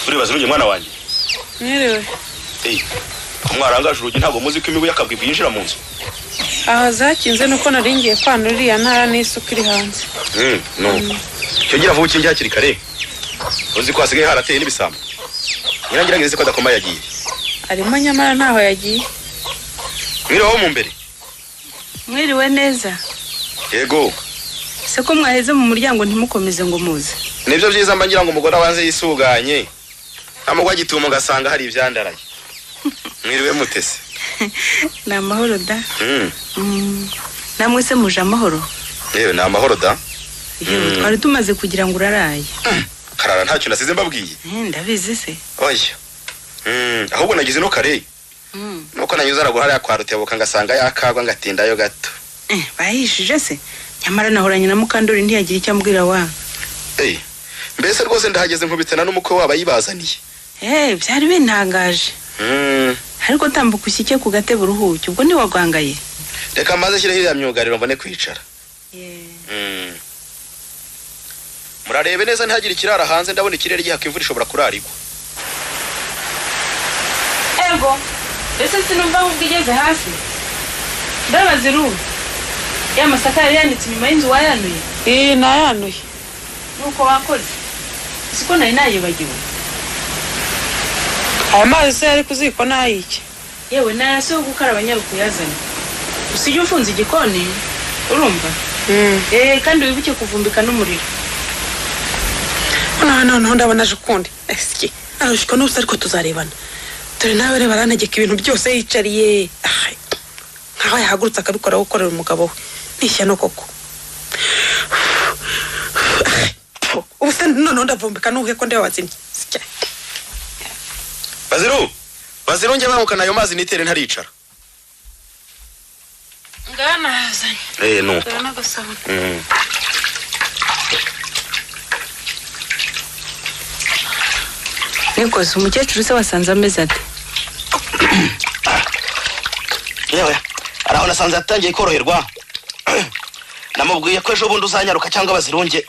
Uri Bazirunge mwana wanjye? Mwiriwe. Mwarangaje urugi, ntabwo muzi ko imibu y'akabwibwi yinjira mu nzu. Aho zakinze nuko nari ngiye kwanura iriya ntara n'isuka iri hanze. Nuko cyo vuba ukinge hakiri kare, uzi ko hasigaye harateye n'ibisambo. Nyirangira ko adakoma yagiye. Arimo nyamara ntaho yagiye. Mwiriwe mu mbere. Mwiriwe neza. Yego. Se ko mwaheze mu muryango ntimukomeze ngo muze? Nibyo byiza mba ngira ngo umugore abanze yisuganye, amugwa gitumo ngasanga hari ibyandaraye. Mwiriwe mutese? Ni amahoro da. Namwe se muje amahoro? Yewe ni amahoro da. Yewe twari tumaze kugira ngo uraraye. Karara ntacyo nasize mbabwiye. Ndabizi se. Oya. Ahubwo nagize no kare. Nuko nanyuze araguhara kwa Rutebuka ngasanga yakagwa ngatindayo gato. Bahishije se? Nyamara nahoranye na Mukandori ntiyagira icyo ambwira wa. Mbese rwose ndahageze nkubitana n'umukwe waba yibazaniye. Byari bintangaje. Ariko tambuka ushyike ku gatebe uruhuke, ubwo ntiwagwangaye. Reka maze shyire hiriya myugariro mbone kwicara. Murarebe neza ntihagire ikirara hanze, ndabona ikirere gihaka imvura ishobora kurarigwa. Ego, ese sinumva ahubwo igeze hasi. Ndabaziru, ya masaka yari yanitse inyuma y'inzu wayanuye? Nayanuye. Nuko wakoze? Siko nari nayibagiwe. Aya mazi se yari kuziko nayiki? Yewe nayase yo gukaraba nyarukuyazana. Usijye ufunze igikoni, urumva? Kandi wibuke kuvumbika n'umuriro. No ndabona aje ukundi. Esiki, arushika n'ubusa ariko tuzarebana. Dore nawe reba arantegeka ibintu byose yicariye. Nkaho yahagurutse akabikora gukorera umugabo we. Nishyano koko. Ubu se noneho ndavumbika n'uhe ko ndeba wazimye. Sike. Baziru, Bazirunge bamukana ayo mazi nitere ntaricara. Ngana hazanye. Nuko. Dore n'agasabune. Nikoze umukecuru se wasanze ameze ate? Yewe, araho nasanze atangiye koroherwa. Namubwiye ko ejo bundi uzanyaruka cyangwa Bazirunge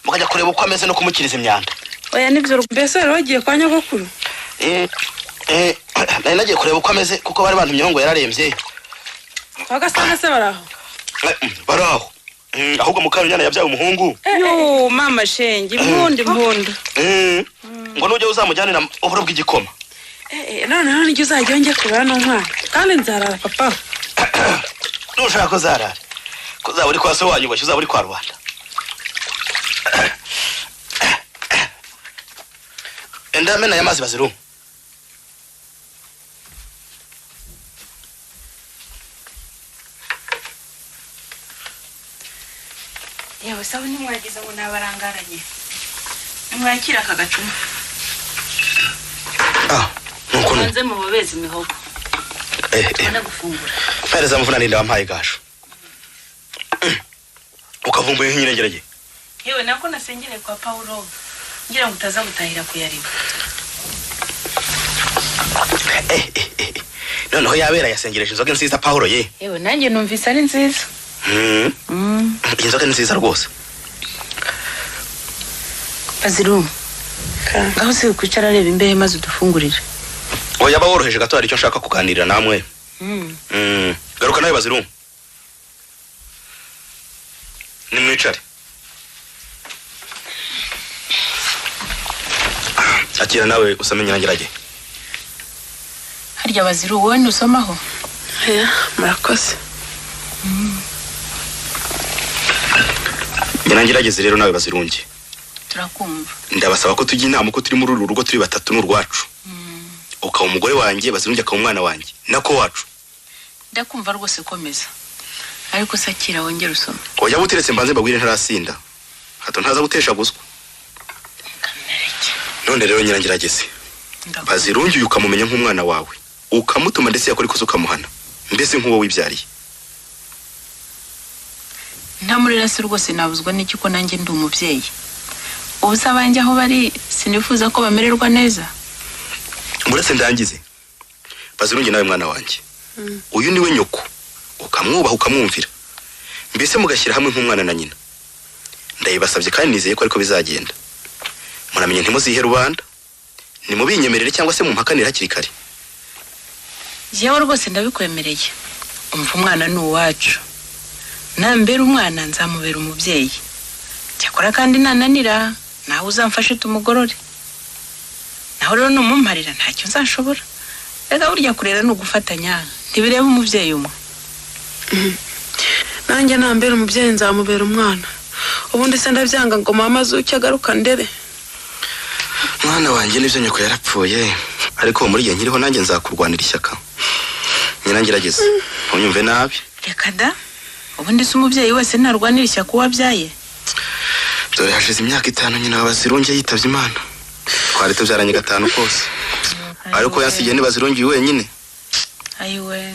mukajya kureba uko ameze no kumukiriza imyanda. Oya nibyo mbese rero wagiye kwa nyogokuru? Nari nagiye kureba uko ameze kuko bari bantumye ngo yararembye. Kwa Gasana se baraho? Baraho. Ahubwo Mukarunyana yabyaye umuhungu. Yo mama shenge impundu impundu. Ngo nujye uzamujyanira uburo bw'igikoma. Noneho nijye uzajya njye kurara n'umwana kandi nzarara papa. Nushaka ko zarara, ko uzaba uri kwa so wanyu bashye uzaba uri kwa rubanda. Ndamena y'amazi Baziru. Yewe sawa nimwagize ngo nabarangaranye. Nimwakira aka gacuma. Nuko nze mu babezi imihogo. Bana gufungura. Fereza mvuna ninde wampaye gasho. Ukavumbuye nk'inyirengeraye. Yewe nako nasengere kwa Paulo ngira ngo utaza gutahira kuyariba. Noneho yabera yasengereje inzoga nziza Paulo ye. Yewe nanjye numvise ari nziza. Inzoga ni nziza rwose. Baziru, ngaho se kwicara areba imbehe maze udufungurire. Oya ba woroheje gato hari icyo nshaka kuganirira namwe. Garuka nawe Baziru. Nimwicare. Akira nawe usome Nyirangerage. Harya Baziru wowe ntusomaho? Oya murakoze. Nyirangerageze rero nawe Bazirunge. Turakumva. Ndabasaba ko tujya inama uko turi muri uru rugo turi batatu n'urwacu. Ukaba umugore wanjye, Bazirunge akaba umwana wanjye, nako wacu. Ndakumva rwose komeza. Ariko sakira wongera usome. Oya buteretse mbanze mbabwire ntarasinda. Hato ntaza gutesha guswa. None rero Nyirangerageze. Bazirunge uyu ukamumenya nk'umwana wawe. Ukamutuma ndetse yakora ikosa ukamuhana. Mbese nk'uwo wibyariye. Ntamurera se rwose nabuzwa n'iki ko nanjye ndi umubyeyi. Ubu se abanjye aho bari sinifuza ko bamererwa neza. Muretse ndangize. Bazirunge nawe mwana wanjye. Uyu niwe nyoko. Ukamwubaha ukamwumvira. Mbese mugashyira hamwe nk'umwana na nyina. Ndayibasabye kandi nizeye ko ariko bizagenda. Muramenye ntimuzihe rubanda. Nimubinyemerere cyangwa se mumpakanire hakiri kare. Yewe rwose ndabikwemereye. Umva, umwana ni uwacu. Nambera umwana nzamubera umubyeyi. Cyakora kandi nananira nawe uzamfashe tumugorore. Naho rero numumparira ntacyo nzashobora. Reka burya kurera ni ugufatanya, ntibireba umubyeyi umwe. Nanjye nambera umubyeyi nzamubera umwana. Ubundi se ndabyanga ngo mama azuke agaruka ndere. Mwana wanjye nibyo nyoko yarapfuye, ariko muri igihe nkiriho nanjye nzakurwanira ishyaka. Nyina ngerageza ntunyumve nabi. Reka da, ubundi se umubyeyi wese ntarwanira ishyaka uwo abyaye? Dore hashize imyaka 5 nyina wa Bazirunge yitabye Imana. Twari tubyaranye 5 kose, ariko yansigiye ni Bazirunge wenyine. Ayiwe,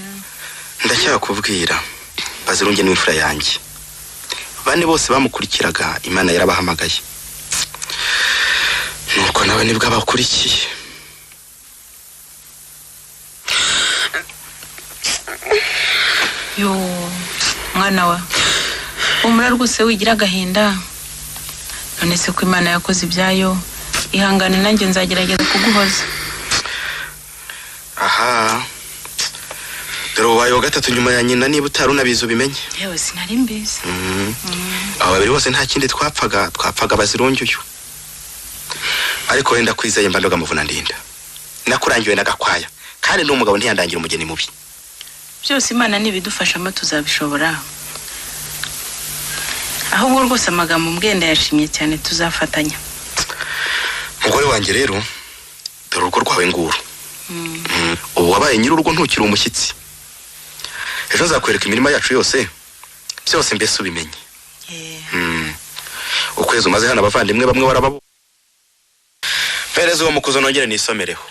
ndacyakubwira, Bazirunge ni imfura yanjye. Bane bose bamukurikiraga Imana yarabahamagaye, nuko nawe nibwo abakurikiye. Yo mwana wa, humura rwose wigira agahinda. None se ko Imana yakoze ibyayo, ihangane nanjye nzagerageza kuguhoza. Aha, dore ubaye wa 3 nyuma ya nyina, niba utari unabizi ubimenye. Yewe sinari mbizi. Aba babiri bose nta kindi twapfaga, twapfaga Bazirunge uyu. Ariko wenda kwizeye mba ndoga muvuna ndinda. Nakurangiwe na Gakwaya, kandi n'umugabo ntiyandangira umugeni mubi. Byose Imana nibidufashamo tuzabishobora. Ahubwo rwose amagambo mbwenda yashimye cyane, tuzafatanya. Mugore wanjye rero, dore urugo rwawe nguru. Ubu wabaye nyir'urugo ntukiri umushyitsi. Ejo nzakwereka imirima yacu yose, byose mbese ubimenye. Ukwezi umaze hano abavandimwe bamwe warababu. Mpereza uwo mukuzo nongere nisomereho.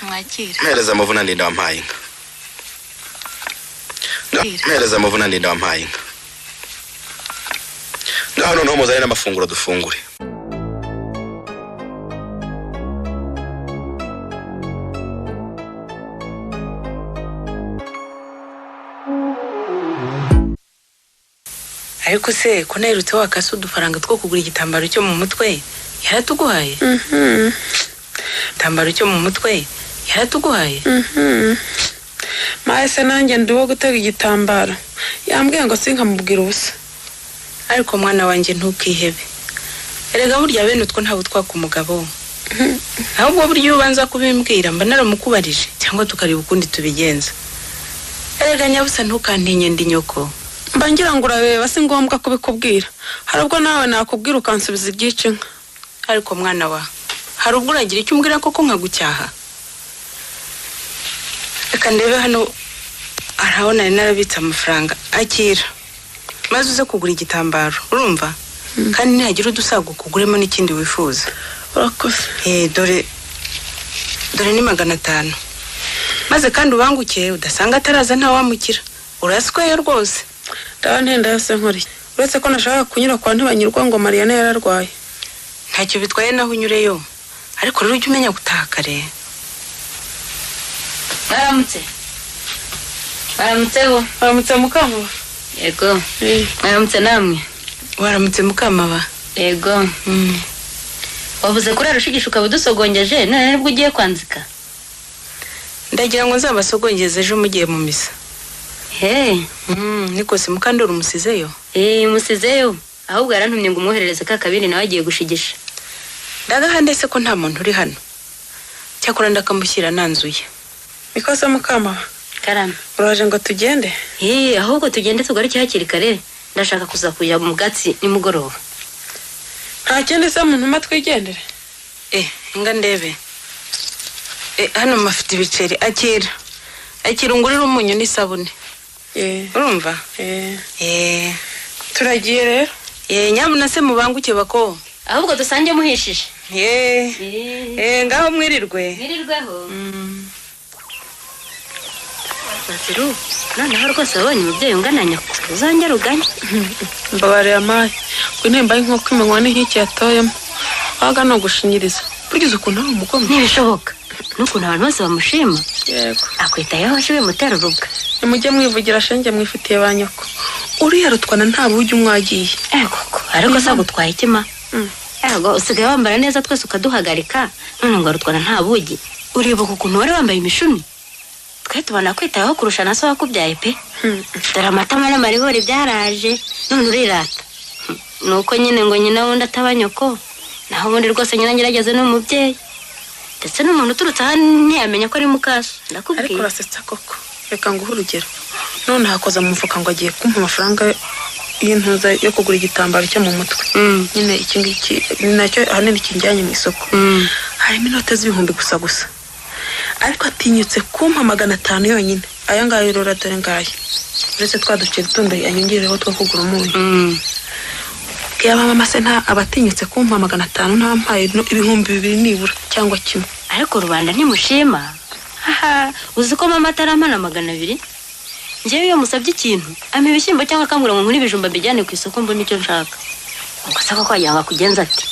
Mwakire. Mpereza amavuna ndinda wampaye inka. Mpereza amavuna ndinda wampaye inka. Ngaho noneho muzane n'amafunguro dufungure. Ariko se ko naherutse wakase udufaranga two kugura igitambaro cyo mu mutwe, yaratuguhaye? Igitambaro cyo mu mutwe yaratuguhaye? Maye se nanjye ndi uwo gutega igitambaro. Yambwiye ngo sinkamubwira ubusa. Ariko mwana wanjye ntukihebe. Erega burya bene utwo ntabwo twaka umugabo. Ahubwo burya ubanza kubimbwira mba naramukubarije cyangwa tukareba ukundi tubigenza. Erega nyabusa ntukantinye ndi nyoko. Mba ngira ngo urabeba, si ngombwa kubikubwira. Hari ubwo nawe nakubwira ukansubiza ibyica inka. Ariko mwana wa, hari ubwo uragira icyo umbwira koko nkagucyaha? Reka ndebe hano, araho nari narabitse amafaranga. Akira maze uze kugura igitambaro, urumva? Kandi nihagira udusaguka uguremo n'ikindi wifuza. Urakoze. Dore dore ni 500. Maze kandi ubanguke udasanga ataraza ntawamukira. Urasweyo rwose. Ndaba ntenda yose nkori. Uretse ko nashaka kunyura kwa ntibanyirwa ngo Mariana yararwaye. Ntacyo bitwaye naho unyureyo. Ariko rero ujye umenya gutaha kare. Mwaramutse. Mwaramutseho. Mwaramutse Mukamaba. Yego. Mwaramutse namwe. Waramutse Mukamaba. Yego. Wavuze kuri arushigisha ukaba udusogongeje none nibwo ugiye kwanzika. Ndagira ngo nzabasogongeze ejo mugiye mu misa. Hey. Niko se Mukandori umusizeyo? Musizeyo. Ahubwo yarantumye ngo umwoherereze ka kabiri nawe agiye gushigisha. Ndagaha ndetse ko nta muntu uri hano. Cyakora ndakamushyira nanzuye. Niko se Mukamaba. Karame. Uraje ngo tugende? Ahubwo tugende tugaruke hakiri kare. Ndashaka kuza kujya mu gatsi nimugoroba. Nta kindi se muntu matwigendere? Inga ndebe. Hano mafite ibiceri. Akira. Akira ungurira umunyu n'isabune. Urumva? Turagiye rero. Nyabuna se mubanguke bako. Ahubwo dusange muhishije. Ngaho mwirirwe. Mwirirweho. Baziru, noneho rwose wabonye umubyeyi ungana nyoko. Uzongera uganye. Mbabarira mayi. Ngo intemba y'inkoko imenywa n'inkike yatoyemo. Waga no gushinyiriza. Burya uzi ukuntu ari umugome. Ntibishoboka. N'ukuntu abantu bose bamushima. Yego. Akwitayeho bimutera urubwa. Nimujye mwivugira shenge mwifitiye ba nyoko. Uriya rutwana nta bujya umwagiye. Koko, ariko se agutwaye ikima? Yego usigaye wambara neza twese ukaduhagarika none ngo arutwara nta bugi. Uribuka ukuntu wari wambaye imishumi? Twe tubona kwitaho kurusha na so wakubyaye pe. Dore amatama n'amaribori byaraje none urirata. Nuko nyine ngo nyina wundi ataba nyoko, naho ubundi rwose nyina ngerageze n'umubyeyi. Ndetse n'umuntu uturutse aha ntiyamenya ko ari mukaso. Ndakubwiye. Ariko urasetsa koko. Reka nguhe urugero. None hakoza mu mufuka ngo agiye kumpa amafaranga y'intuza yo kugura igitambaro cyo mu mutwe. Nyine iki ngiki nacyo ahanini kinjyanye mu isoko. Harimo inote z'ibihumbi gusa gusa. Ariko atinyutse kumpa 500 yonyine. Aya ngayo rora dore ngaya. Uretse twa duce tundi anyongereho two kugura umunyu. Yaba mama se nta abatinyutse kumpa 500 ntampaye 2000 nibura cyangwa kimwe. Ariko rubanda ntimushima. Aha, uzi ko mama ataramana 200? Njyewe iyo musabye ikintu ampa ibishyimbo cyangwa akambwira ngo nkure ibijumba mbijyane ku isoko mbone icyo nshaka. Ubwo se koko wagira ngo akugenze ati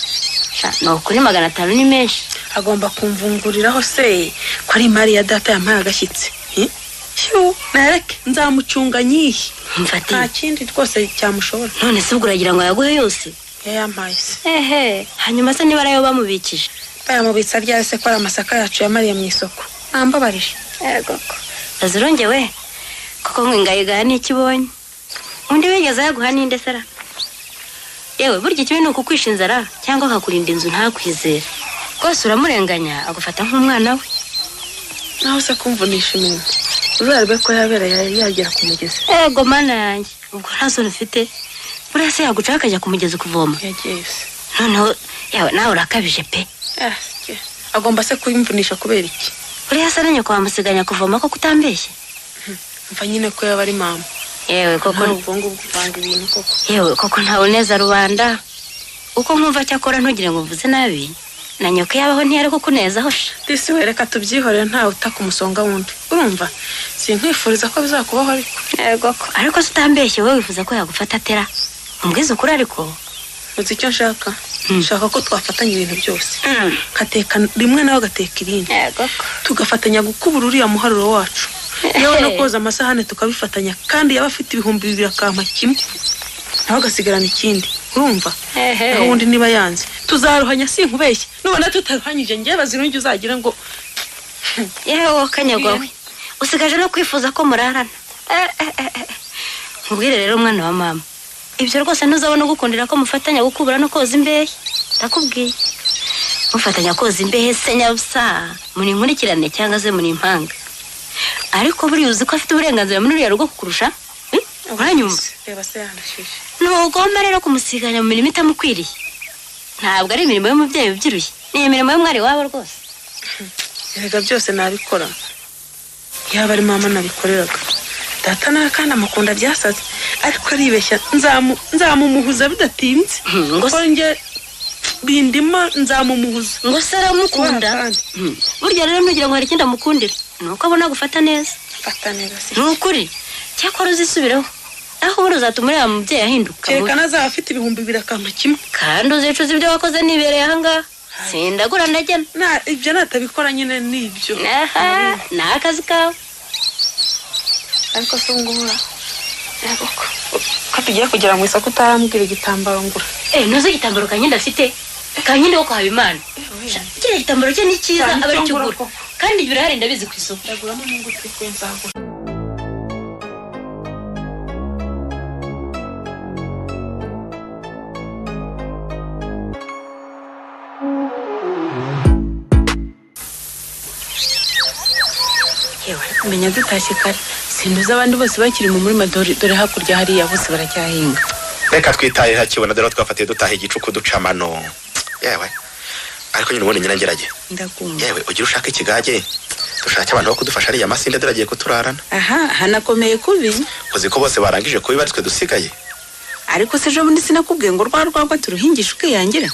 sha ni ukuri 500 ni menshi. Agomba kumvunguriraho se ko ari imari ya data yampaye agashyitsi. Shyu, nareke nzamucunga nyihe. Mfati. Nta kindi rwose cyamushobora. None se ubwo uragira ngo yaguhe yose? Yayampaye se. Ehe, hanyuma se niba arayo bamubikije? Bayamubitsa ryari se ko ari amasaka yacu yamariye mu isoko? Nambabarije. Yego ko. Bazirongewe. Koko ngo ingayigaha n'ikibonye. Undi wigeze yaguha ninde sera? Yewe burya ikibi ni ukukwisha inzara cyangwa akakurinda inzu ntakwizera. Rwose uramurenganya agufata nk'umwana we. Naho se kumvunisha iminwa. Uzarebe ko yabera yagera ku mugezi. Ego mana yanjye, ubwo nta soni ufite. Buriya se yagucaho akajya ku mugezi kuvoma. Yagiye se. Noneho yawe nawe urakabije pe. Agomba se kumvunisha kubera iki? Buriya se na nyoko wamusiganya kuvoma ko kutambeshye? Mva nyine ko yaba ari mama. Yewe koko ubwo ngubwo uvanga ibintu koko. Yewe koko ntawe uneza rubanda. Uko nkumva cyakora ntugire ngo mvuze nabi. Na nyoko yabaho ntiyari kukunezaho sha. Disi we reka tubyihorere ntawe utaka umusonga wundi. Urumva? Sinkwifuriza ko bizakubaho ariko. Yego ko. Ariko se utambeshye wowe wifuza ko yagufata atera? Umbwize ukuri ariko. Uzi icyo nshaka? Nshaka ko twafatanya ibintu byose. Nkateka rimwe nawe agateka irindi. Yego ko. Tugafatanya gukubura uriya muharuro wacu. Yewe no koza amasahane tukabifatanya kandi yaba afite 2000 akampa kimwe. Nawe agasigarana ikindi. Urumva? Naho undi niba yanze tuzaruhanya sinkubeshye. Nubona tutaruhanyije ngiye bazirungi uzagira ngo yewe kanyagwa we. Usigaje no kwifuza ko murarana. Nkubwire rero mwana wa mama. Ibyo rwose ntuzabona gukundira ko mufatanya gukubura no koza imbehe. Ndakubwiye. Mufatanya koza imbehe se nyabusa. Muri nkurikirane cyangwa se muri impanga. Ariko buri uzi ko afite uburenganzira muri uriya rugo kukurusha? Uranyumva? Reba se yanashije. Ntugomba rero kumusiganya mu mirimo itamukwiriye. Ntabwo ari imirimo y'umubyeyi ubyirushye. Ni imirimo y'umwari wabo rwose. Erega byose nabikora. Yaba ari mama nabikoreraga. Data nawe kandi amukunda byasaze. Ariko aribeshya nzamumuhuza bidatinze. Ngo nge bindima nzamumuhuza. Ngo se aramukunda. Burya rero ntugira ngo hari ikindi amukundira. Nuko abona gufata neza. Fata neza se. Nukuri. Cyakora uzisubireho. Aho ubundi uzatuma uriya mubyeyi ahinduka. Kereka azaba afite 2000 akampa kimwe. Kandi uzicuza ibyo wakoze nibereye aha ngaha. Sindagura ndagena. Na ibyo natabikora nyine nibyo. Aha, ni akazi kawe. Ariko se ngura. Yego ko. Ko tugiye kugera mu isoko utarambwira igitambaro ngura. Ntuzi igitambaro Kankindi afite? Kankindi wo kwa Habimana. Kiriya gitambaro cye ni cyiza aba ari kigura. Kandi birahari ndabizi ku isoko. Ndaguramo n'ingutwi ko nzagura. Menya dutashye kare sinduza abandi bose bakiri mu murima dore hakurya hariya bose baracyahinga. Reka twitaye hakibona dore twafatiye dutaha igicuku ducamano. Yewe ariko nyine ubundi nyina ndakumva. Yewe ugira ushaka ikigage dushake abantu bo kudufasha ariya masinde dore agiye kuturarana. Aha hanakomeye kubi. Uzi ko bose barangije kubi baritwe dusigaye. Ariko se ejo bundi sinakubwiye ngo rwa rwagwa turuhingisha ukiyangira?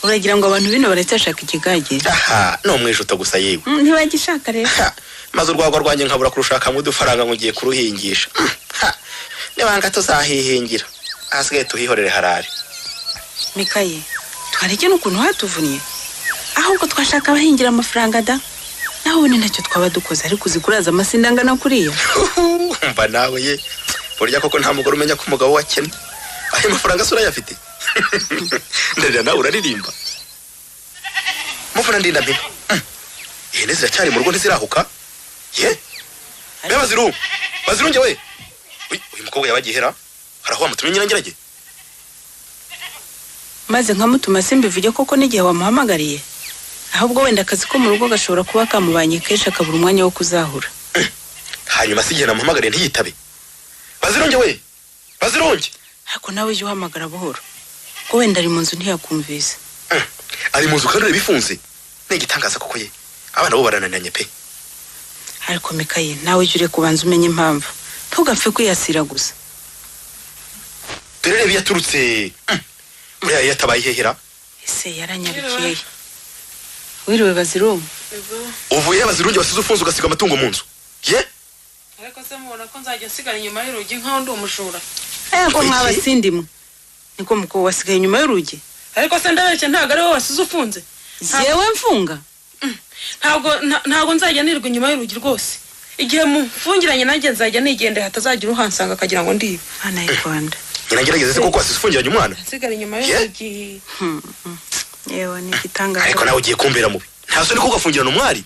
Uragira ngo abantu bino baracyashaka ikigage? Aha no mwijuto gusa yewe. Ntibagishaka rero. Maze urwagwa rwanjye nkabura kurushaka mu dufaranga ngo ngiye kuruhingisha. Nibanga tuzahihingira. Ahasigaye tuhihorere harare. Mikaye, twareke n'ukuntu hatuvunnye. Ahubwo twashaka abahingira amafaranga da. Naho ubundi ntacyo twaba dukoze ariko uzikuraza amasinda angana kuriya. Mba nawe ye. Burya koko nta mugore umenya ko umugabo wakennye. Ayo mafaranga sura yafite. Ndarira nawe uraririmba. Mufuna ndinda mpima. Ihene ziracyari mu rugo ntizirahuka. Ye? Be Baziru. Bazirunge we. Uyu mukobwa yabagihera. Haraho wamutumye Nyirangerage. Maze nkamutuma simbivuge koko n'igihe wamuhamagariye. Ahubwo wenda akazi ko mu rugo gashobora kuba kamubanye kenshi akabura umwanya wo kuzahura. Hanyuma si igihe namuhamagariye ntiyitabe. Bazirunge we. Bazirunge. Ariko nawe ujye uhamagara buhoro. Ko wenda ari mu nzu ntiyakumvise. Ari mu nzu kandi bifunze. Ni igitangaza koko ye. Abana bo barananiranye pe. Ariko Mikaye nawe ujye ureka kubanza umenye impamvu. Ntugapfe kwiyasira gusa. Dore reba yaturutse. Buriya yatabaye ihehera. Ese yaranyarukiye. Wiriwe Baziru. Uvuye Bazirunge wasize ufunze ugasiga amatungo mu nzu. Ye? Ariko se mubona ko nzajya nsigara inyuma y'urugi nkaho ndi umujura. Ego mwabasindimwe. Niko muko wasigaye inyuma y'urugi. Ariko se ndabeshya ntago ari wowe wasize ufunze. Jewe mfunga. Ntago nzajya nirwa inyuma y'urugi rwose. Igihe mufungiranye nanjye nzajya nigende hatazagira uhansanga akagira ngo ndibe. Ana y'u Rwanda. Nyirangerageze se koko wasize ufungiranye umwana? Nsigara inyuma y'urugi. Yewe ni igitangaza. Ariko nawe ugiye kumbera mubi. Nta soni ko ugafungirana umwari.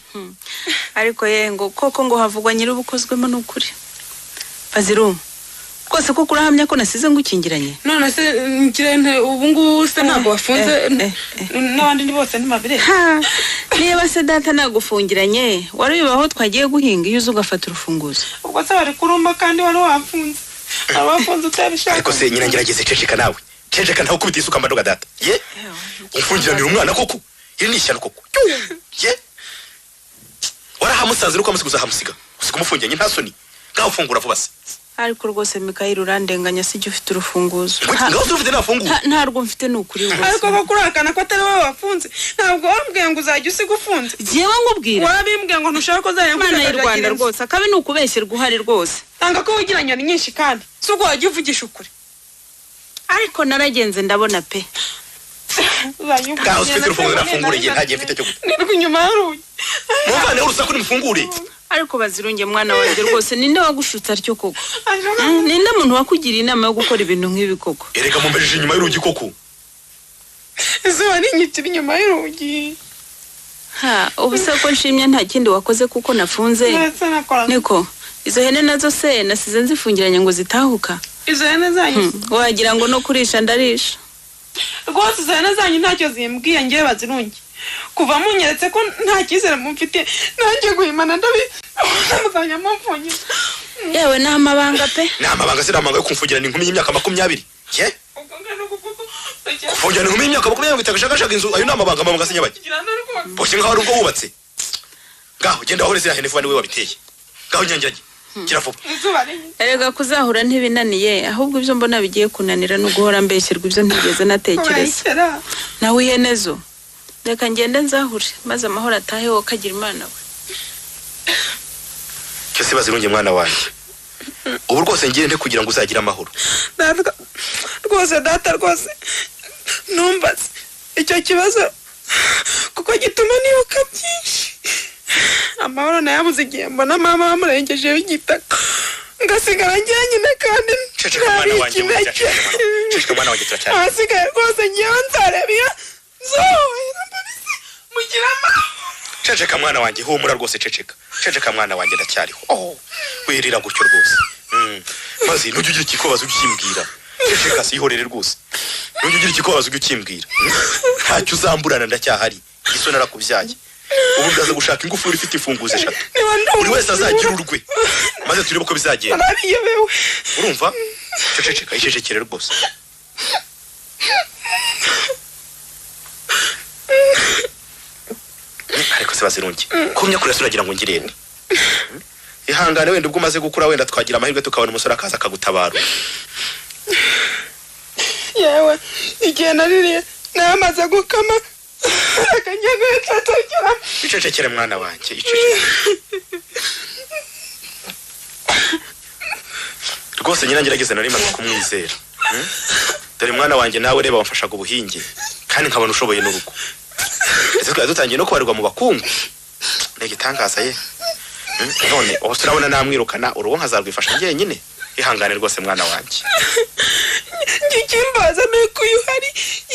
Ariko ye ngo koko ngo havugwa nyirubukozwemo n'ukuri. Baziru. Rwose koko urahamya ko nasize ngukingiranye? None se ngirente ubu ngubu se ntabwo wafunze n'abandi ni bose ntimabire. Niba se data nagufungiranye wari bibaho twagiye guhinga iyo uza ugafata urufunguzo. Ubwo se bari kurumba kandi wari wafunze. Abafunze utabishaka. Ariko se Nyirangerageze ceceka nawe. Ceceka ntawe ukubita isuka mbadoga data. Ye? Umfungiranira umwana koko? Iri ni ishyano koko. Ye? Warahamusanze nuko amusiga uzahamusiga. Usiga umufungiranye nta soni. Ngaho ufungura vuba se. Ariko rwose Mikayeli urandenganya sijye ufite urufunguzo. Ngaho ufite nafunguye. Ntarwo mfite nukuri rwose. Ariko bakurakana ko atari wowe wafunze. Ntabwo wambwiye ngo uzajya usiga ufunze. Jewe ngubwira. Warabimbwiye ngo ntushaka ko zajya Imana y'u Rwanda rwose. Akabe nukubeshyerwa uhari rwose. Tanga ko wigira nyoni nyinshi kandi. Si ubwo wajya uvugisha ukuri. Ariko naragenze ndabona pe. Ngaho ufite urufunguzo nafungure igihe ntagiye mfite cyo guta. Nirwa inyuma y'urugi. Muvane urusaku nimufungure. Ariko Bazirunge mwana wanjye rwose ninde wagushutsa atyo koko? Ninde muntu wakugiriye inama yo gukora ibintu nk'ibi koko? Erega mumbejeje inyuma y'urugi koko. Izuba rinyitira inyuma y'urugi. Ha, ubu se ko nshimye nta kindi wakoze kuko nafunze. Niko, izo hene nazo se nasize nzifungiranye ngo zitahuka. Izo hene zanyu wagira ngo no kurisha ndarisha. Rwose izo hene zanyu ntacyo zimbwiye ngiye Bazirunge. Kuva munyeretse ko nta cyizere mumfite nanjye guhimana ndabi muzanya mumfungira. Yewe ni amabanga pe. Ni amabanga se amabanga yo kumfungirana inkumi y'imyaka 20. Ye? Kufungirana inkumi y'imyaka 20 itagashagashaka inzu ayo ni amabanga amabanga se nyabaki. Boshye nkaho ari ubwo wubatse. Ngaho genda wahore ziriya hene vuba niwe wabiteye. Ngaho Nyirangerage. Gira vuba. Erega kuzahura ntibinaniye ahubwo ibyo mbona bigiye kunanira no guhora mbeshyerwa ibyo ntigeze natekereza. Nawe ihene zo. Reka ngende nzahure maze amahoro atahe wowe kagira Imana we. Cyose Bazirunge mwana wanjye. Ubu rwose ngire nte kugira ngo uzagira amahoro. Rwose data rwose numbaze icyo kibazo kuko gituma nibuka byinshi. Amahoro nayabuze igihe mbona mama bamurengejeho igitaka. Ngasigara njyenyine kandi ceceka mwana wanjye. Ceceka mwana wanjye turacyari. Ahasigaye rwose ngewe nzareba iyo Ceceka mwana wanjye humura rwose ceceka. Ceceka mwana wanjye ndacyariho. Oh, wirira gutyo rwose. Maze ntujye ugira ikikobazo ukimbwira. Ceceka sihorere rwose. Ntujye ugira ikikobazo ukimbwira. Ntacyo uzamburana ndacyahari. Iso narakubyaye. Ubu ndaza gushaka ingufuri ifite imfunguzo eshatu. Buri wese azagira urwe. Maze turebe uko bizagenda. Urumva? Ceceka icecekere rwose. Ariko se Bazirunge kumya kure suragira ngo ngirende. Ihangane wenda ubwo umaze gukura wenda twagira amahirwe tukabona umusore akaza akagutabara. Yewe igihe naririye namaze gukama akanyego cecekera. Icecekere mwana wanjye icecekere. Rwose Nyirangerageze nari maze kumwizera. Dore mwana wanjye nawe reba wamfashaga ubuhinge kandi nkabona ushoboye n'urugo. Ese twari dutangiye no kubarirwa mu bakungu. Ni igitangaza ye. None ubu turabona namwirukana urugo nkazarwifasha njyenyine. Ihangane rwose mwana wanjye. Njye ikimbaza ni uko uyu uhari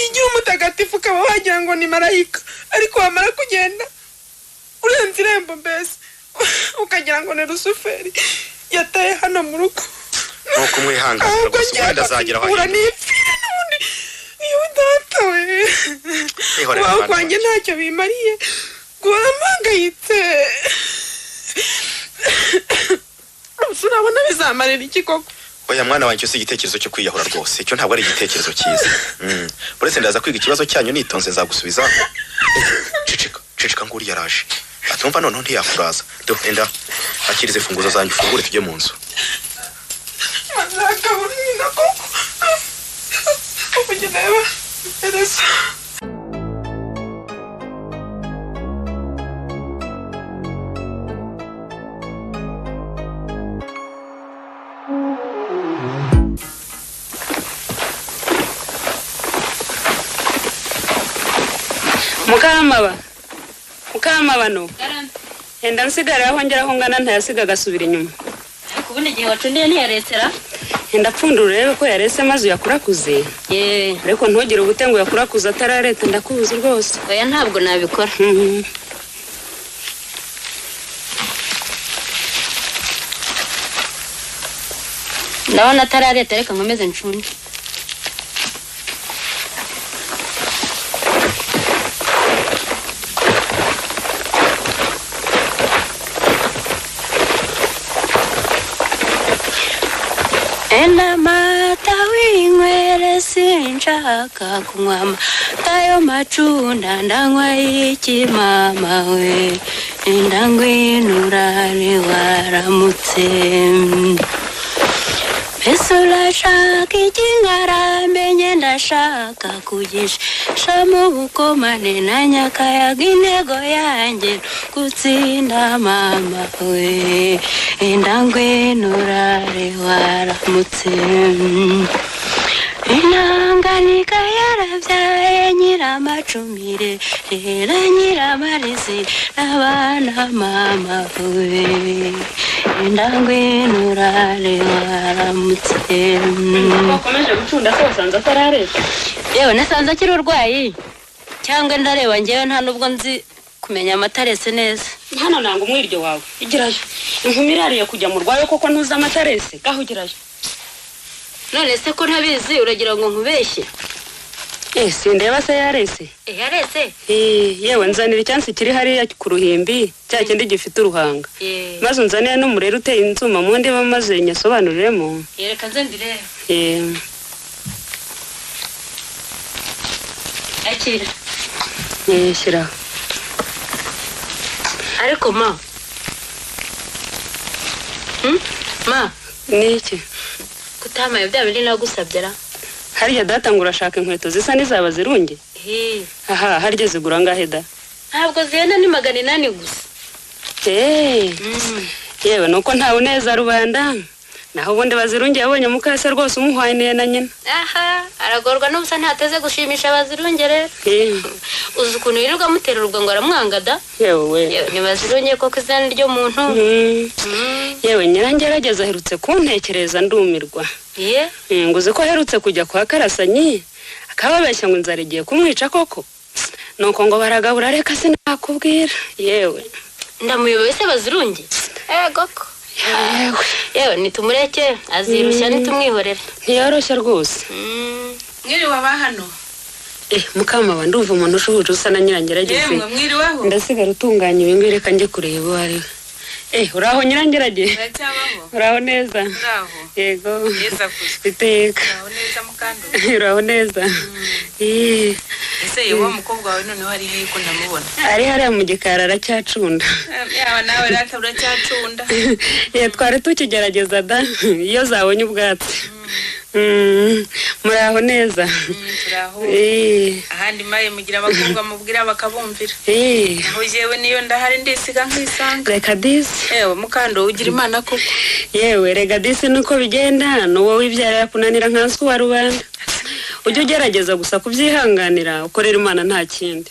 igihe umutagatifu ukaba wagira ngo ni marayika, ariko wamara kugenda urenze irembo mbese ukagira ngo ni Rusuferi yataye hano mu rugo. Nuko umwihanganira Ahubwo rwose, ngiye wenda azagera aho ura ahinduka. nipfire n'ubundi. Iyo data we, Ihorere kubaho mwana kwanjye wanjye. ntacyo bimariye, guhora mpangayitse. Gusa urabona bizamarira iki koko? Oya mwana wanjye, si igitekerezo cyo kwiyahura rwose, icyo ntabwo ari igitekerezo cyiza. Uretse ndaza kwiga ikibazo cyanyu nitonze, nzagusubiza. Ceceka, ceceka, ngo uriya araje atumva, noneho ntiyakuraza. Do enda akirize imfunguzo zanjye, ufungure tujye mu nzu. Mazakabura nyina koko. Ubu njye ndeba gereza. Mukamaba, mukamabano, henda nsigara aho ngera aho ngana, ntayasiga agasubira inyuma. Ariko ubundi igihe wacundiye ntiyaresera? Henda pfundura urebe ko yarese maze uyakurakuze. Ye. Ariko ntugire ubute ngo uyakurakuze atarareta, ndakuzi rwose. Oya, ntabwo nabikora. Ndabona atarareta, reka nkomeze ncunde. Enda mata winywere, sinshaka kunywa amata yo macunda, ndanywa iki mama we? Enda ngwino urare waramutse. Mbese urashaka iki? Nkaramenye ndashaka kugisha mu bukomane na Nyakayaga, intego yanjye gutsinda mama we. Enda ngwino urare waramutse. Intanganika yarabyaye nyiramacumire rera nyiramarezi n'abana mama we. Enda ngwino urare waramutse. Wakomeje gucunda se, wasanze atarareta? Yewe, nasanze akiri urwayi, cyangwa ndareba njyewe nta nubwo nzi kumenya amata arese neza. Hano nanga umwiryo wawe, igirayo. Inkumi irariye kujya mu rwayo koko, ntuzi amatarese? Gaho ugirayo. None se ko ntabizi, uragira ngo nkubeshye? Eh, sindeba se yarese? Eh, yarese. Eh, yewe, nzanira icyansi kiri hariya ku ruhimbi, cya kindi gifite uruhanga. Ye. Maze unzanire n'umurere uteye inzuma mu ndiba, maze nyasobanuriremo. Yereka nze ndirebe. Eh, Akira. Eh, shyiraho. Ariko ma, Ma. Ni iki? Kutamaye bya bindi nagusabye ra? Harya data ngo urashaka inkweto zisa n'izaba zirunge? He. Aha, harya zigura angahe da? Ntabwo zihenda, ni 800 gusa. Eh, yewe, nuko ntawe uneza rubanda, naho ubundi Bazirunge yabonye mukase rwose umuhwaniye na nyina. Aha, aragorwa n'ubusa, ntateze gushimisha Bazirunge rero. Eh, Uzi ukuntu yirirwa amutera urubwo ngo aramwanga da? Yewe we. Yewe, ni Bazirunge koko, izina ry'umuntu. Yewe, nyirangerageza aherutse kuntekereza ndumirwa. Ye. Ngo uzi ko aherutse kujya kwa Karasanyi akababeshya ngo inzara igiye kumwica koko, nuko ngo baragabura, reka sinakubwira yewe. Ndamuyobewe se Bazirunge? Ego ko. Yewe. Yewe, nitumureke azirushya, nitumwihorere. Ntiyoroshye rwose. Mwiriwe aba hano? Eh, mukamaba, ndumva umuntu ushuhuje usa na Nyirangerageze. Yemwe, mwiriweho? Ndasigara utunganya ibingibi, reka njye kureba uwo ari we. Eh, uraho Nyirangerage? Muracyabaho? Uraho neza? Muraho. Yego. Yesu akuzwe. Iteka. Muraho neza mukando? Uraho neza. Eh, Ese yewe, wa mukobwa wawe noneho ari hehe ko ndamubona? Ari hariya mu gikari aracyacunda. Yaba nawe rata uracyacunda. Ye, twari tukigerageza da, iyo zabonye ubwatsi. Muraho neza? Turaho. Eh, Ahandi maye mugira abakobwa mubwira bakabumvira. Eh, Naho jewe niyo ndahari ndisiga nkisanga. Reka disi. Ewe mukando, ugira Imana koko. Yewe, rega disi, nuko bigenda, n'uwo wibyara yakunanira nkanswe uwa rubanda. Ujye ugerageza gusa kubyihanganira, ukorera Imana, nta kindi.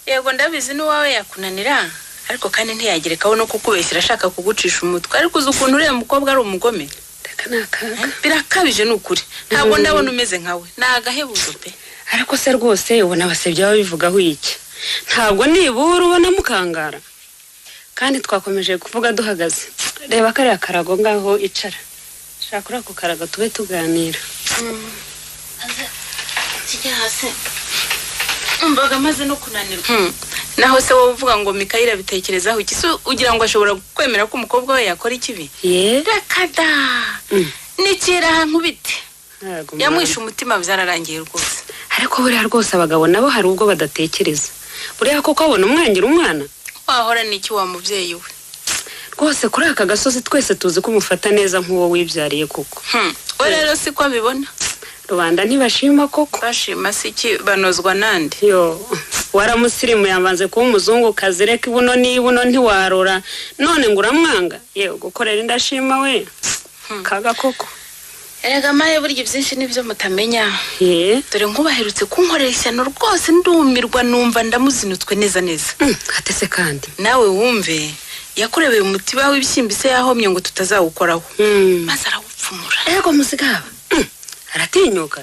Yego, ndabizi n'uwawe yakunanira, ariko kandi ntiyagerekaho no kukubeshyira ashaka kugucisha umutwe. Ariko uzi ukuntu uriya mukobwa ari umugome. Aka nakaga. Birakabije ni ukuri, ntabwo ndabona umeze nkawe, ni agahebuzo pe. Ariko se rwose ubona abasebya babivugaho iki? Ntabwo nibura ubona mukangara, kandi twakomeje kuvuga duhagaze. Reba kariya karago ngaho, icara, shaka kuri ako karago tube tuganira. Kijya hasi, mbaga maze no kunanirwa. Naho se wowe uvuga ngo Mikayire abitekerezaho iki? Se ugira ngo ashobora kwemera ko umukobwa we yakora ikibi? Ye. Reka da. Nikira nkubite. Ntabwo. Yamwishe umutima, byararangiye rwose. Ariko buriya rwose abagabo nabo hari ubwo badatekereza. Buriya koko abona umwangira umwana? Wahora n'iki wa mubyeyi we? Rwose kuri aka gasozi twese tuzi ko umufata neza nk'uwo wibyariye koko. We rero siko abibona. Rubanda ntibashima koko. Bashima si iki? Banozwa nande? Yo, waramusirimu, yamaze kuba umuzungukazi. Reka ibuno n'ibuno ntiwarora, none ngo uramwanga. Yewe, gukorera indashima we, kaga koko. Erega maye, burya byinshi nibyo mutamenya. Ye. Dore nk'ubaherutse kunkorera ishyano rwose, ndumirwa, numva ndamuzinutswe neza neza. Atese kandi? Nawe wumve, yakurebeye umutiba w'ibishyimbo se yahomye ngo tutazawukoraho, maze arawupfumura. Ego muzigaba. Aratinyuka.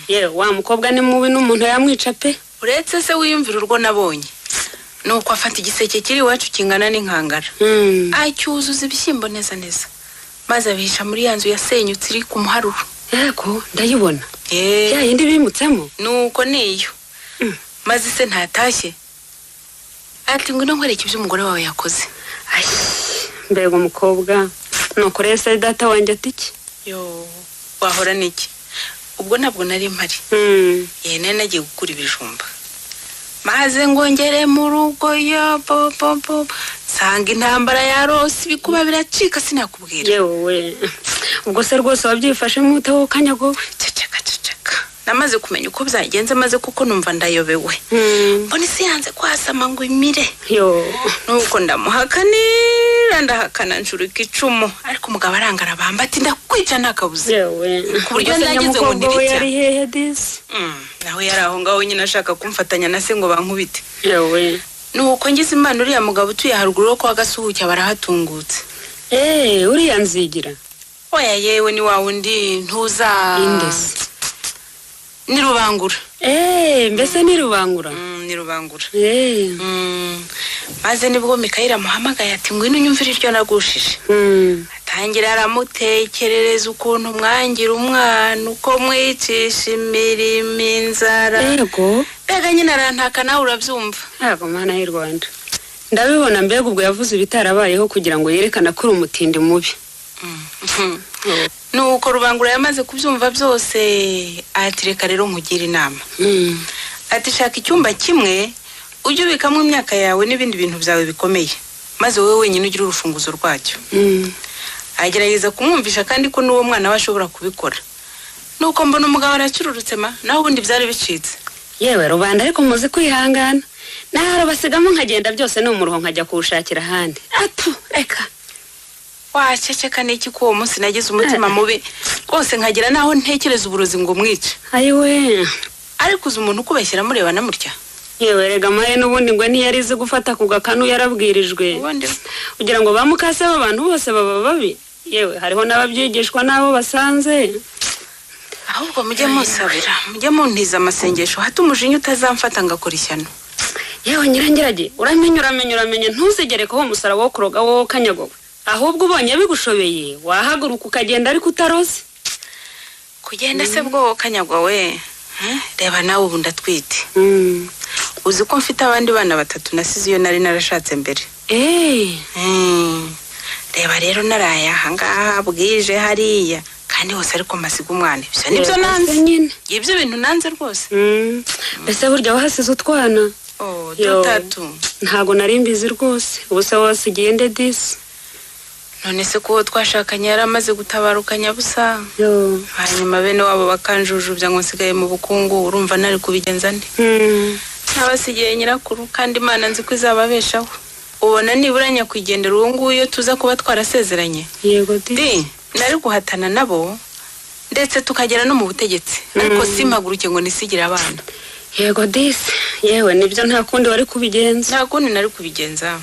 Yewe, wa mukobwa ni mubi, n'umuntu yamwica pe. Uretse se wiyumvira urwo nabonye, nuko afata igiseke kiri iwacu kingana n'inkangara, acyuzuza ibishyimbo neza neza, maze abihisha muri ya nzu yasenyutse iri ku muharuro. Yego, ndayibona. Ya yindi bimutsemo? Nuko niyo. Maze se ntatashye ati: "Ngwino nkwereke ibyo umugore wawe yakoze." Ayi, mbega umukobwa! Nuko rero se data wanjye ati iki? Yo, wahora n'iki? Ubwo ntabwo nari mpari. Ye, nari nagiye gukura ibijumba, maze ngo ngere mu rugo, ya bo, nsanga intambara yarose, ibikuba biracika, sinakubwira. Yewe, ubwo se rwose wabyifashemo ute wowe kanyagowe? Ceceka, ceceka, namaze kumenya uko byagenze, maze kuko numva ndayobewe, mbona isi yanze kwasama ngo imire. Yo. Nuko ndamuhakanira, ndahakana, nshurika icumu, ariko umugabo arangara, bamba ati: "Ndakwica ntakabuze." Yewe. Ku buryo Ubwo se nagize ngo nyamukobwa we ntiricya. yari hehe disi? Nawe yari aho ngaho nyine, ashaka kumfatanya na se ngo bankubite. Yewe. Nuko ngize Imana, uriya mugabo utuye haruguru yo kwa Gasuhuke barahatungutse. Eee, uriya nzigira? Oya yewe, ni wa wundi ntuza. Indesi? Ni Rubangura. Eee, mbese ni Rubangura? Ni Rubangura. Eee. Maze nibwo Mikayire amuhamagaye ati: "Ngwino unyumvire iryo nagushije." Atangira aramutekerereza ukuntu mwangira umwana, uko mwicisha imirimo, inzara. Yego. Mbega nyine arantaka, nawe urabyumva. Ntabwo, Mana y'u Rwanda, ndabibona. Mbega ubwo yavuze ibitarabayeho kugira ngo yerekane ko uri umutindi mubi. Nuko Rubangura yamaze kubyumva byose ati: "Reka rero nkugire inama." Ati: "Shaka icyumba kimwe ujye ubikamo imyaka yawe n'ibindi bintu byawe bikomeye, maze wowe wenyine ugire urufunguzo rwacyo." Agerageza kumwumvisha kandi ko n'uwo mwana we ashobora kubikora. Nuko mbona umugabo aracyururutse ma, naho ubundi byari bicitse. Yewe rubanda, ariko muzi kwihangana. Naho basigamo nkagenda, byose ni umuruho, nkajya kuwushakira ahandi. Atu reka. Waceceka n'iki ko uwo munsi nagize umutima mubi rwose, nkagira n'aho ntekereza uburozi ngo mwice? Ayiwe. Ariko uzi umuntu ukubeshyera murebana mutya? Yewe rega maye, n'ubundi ngo ntiyari izi gufata ku gakanu, yarabwirijwe. Ubundi. Kugira ngo ba mukase b'abantu bose baba babi? Yewe, hariho n'ababyigishwa n'abo basanze. Ahubwo mujye munsabira, mujye muntiza amasengesho, hato umujinya utazamfata ngakora ishyano. Yewe nyirangirage, uramenye, uramenye, uramenye, ntuzigere kuba umusaraba wo kuroga wowe kanyagowe. Ahubwo ubonye bigushobeye wahaguruka ukagenda, ariko utaroze. Kugenda se bwo kanyagwa we? Reba nawe, ubu ndatwite. Uzi ko mfite abandi bana batatu nasize iyo nari narashatse mbere? Eee. Reba rero, naraye ahangaha, bwije hariya, kandi hose ariko masiga umwana. Ibyo nibyo nanze. Nyine. Ibyo bintu nanze rwose. Mbese burya wahasize utwana? Oh. Yo. Dutatu. Ntago nari mbizi rwose. Ubu se wasigiye nde disi? None se ko uwo twashakanye yari amaze gutabaruka nyabusa, Yo. hanyuma bene wabo bakanjujubya ngo nsigaye mu bukungu, urumva nari kubigenza nte? Nabasigiye nyirakuru, kandi Imana nzi ko izababeshaho. Ubona nibura nyakwigendera uwo nguwo iyo tuza kuba twarasezeranye, Yego di. Di nari guhatana nabo, ndetse tukagera no mu butegetsi, ariko simpaguruke ngo nisigire abana. Yego disi, yewe nibyo, nta kundi wari kubigenza. Nta kundi nari kubigenza.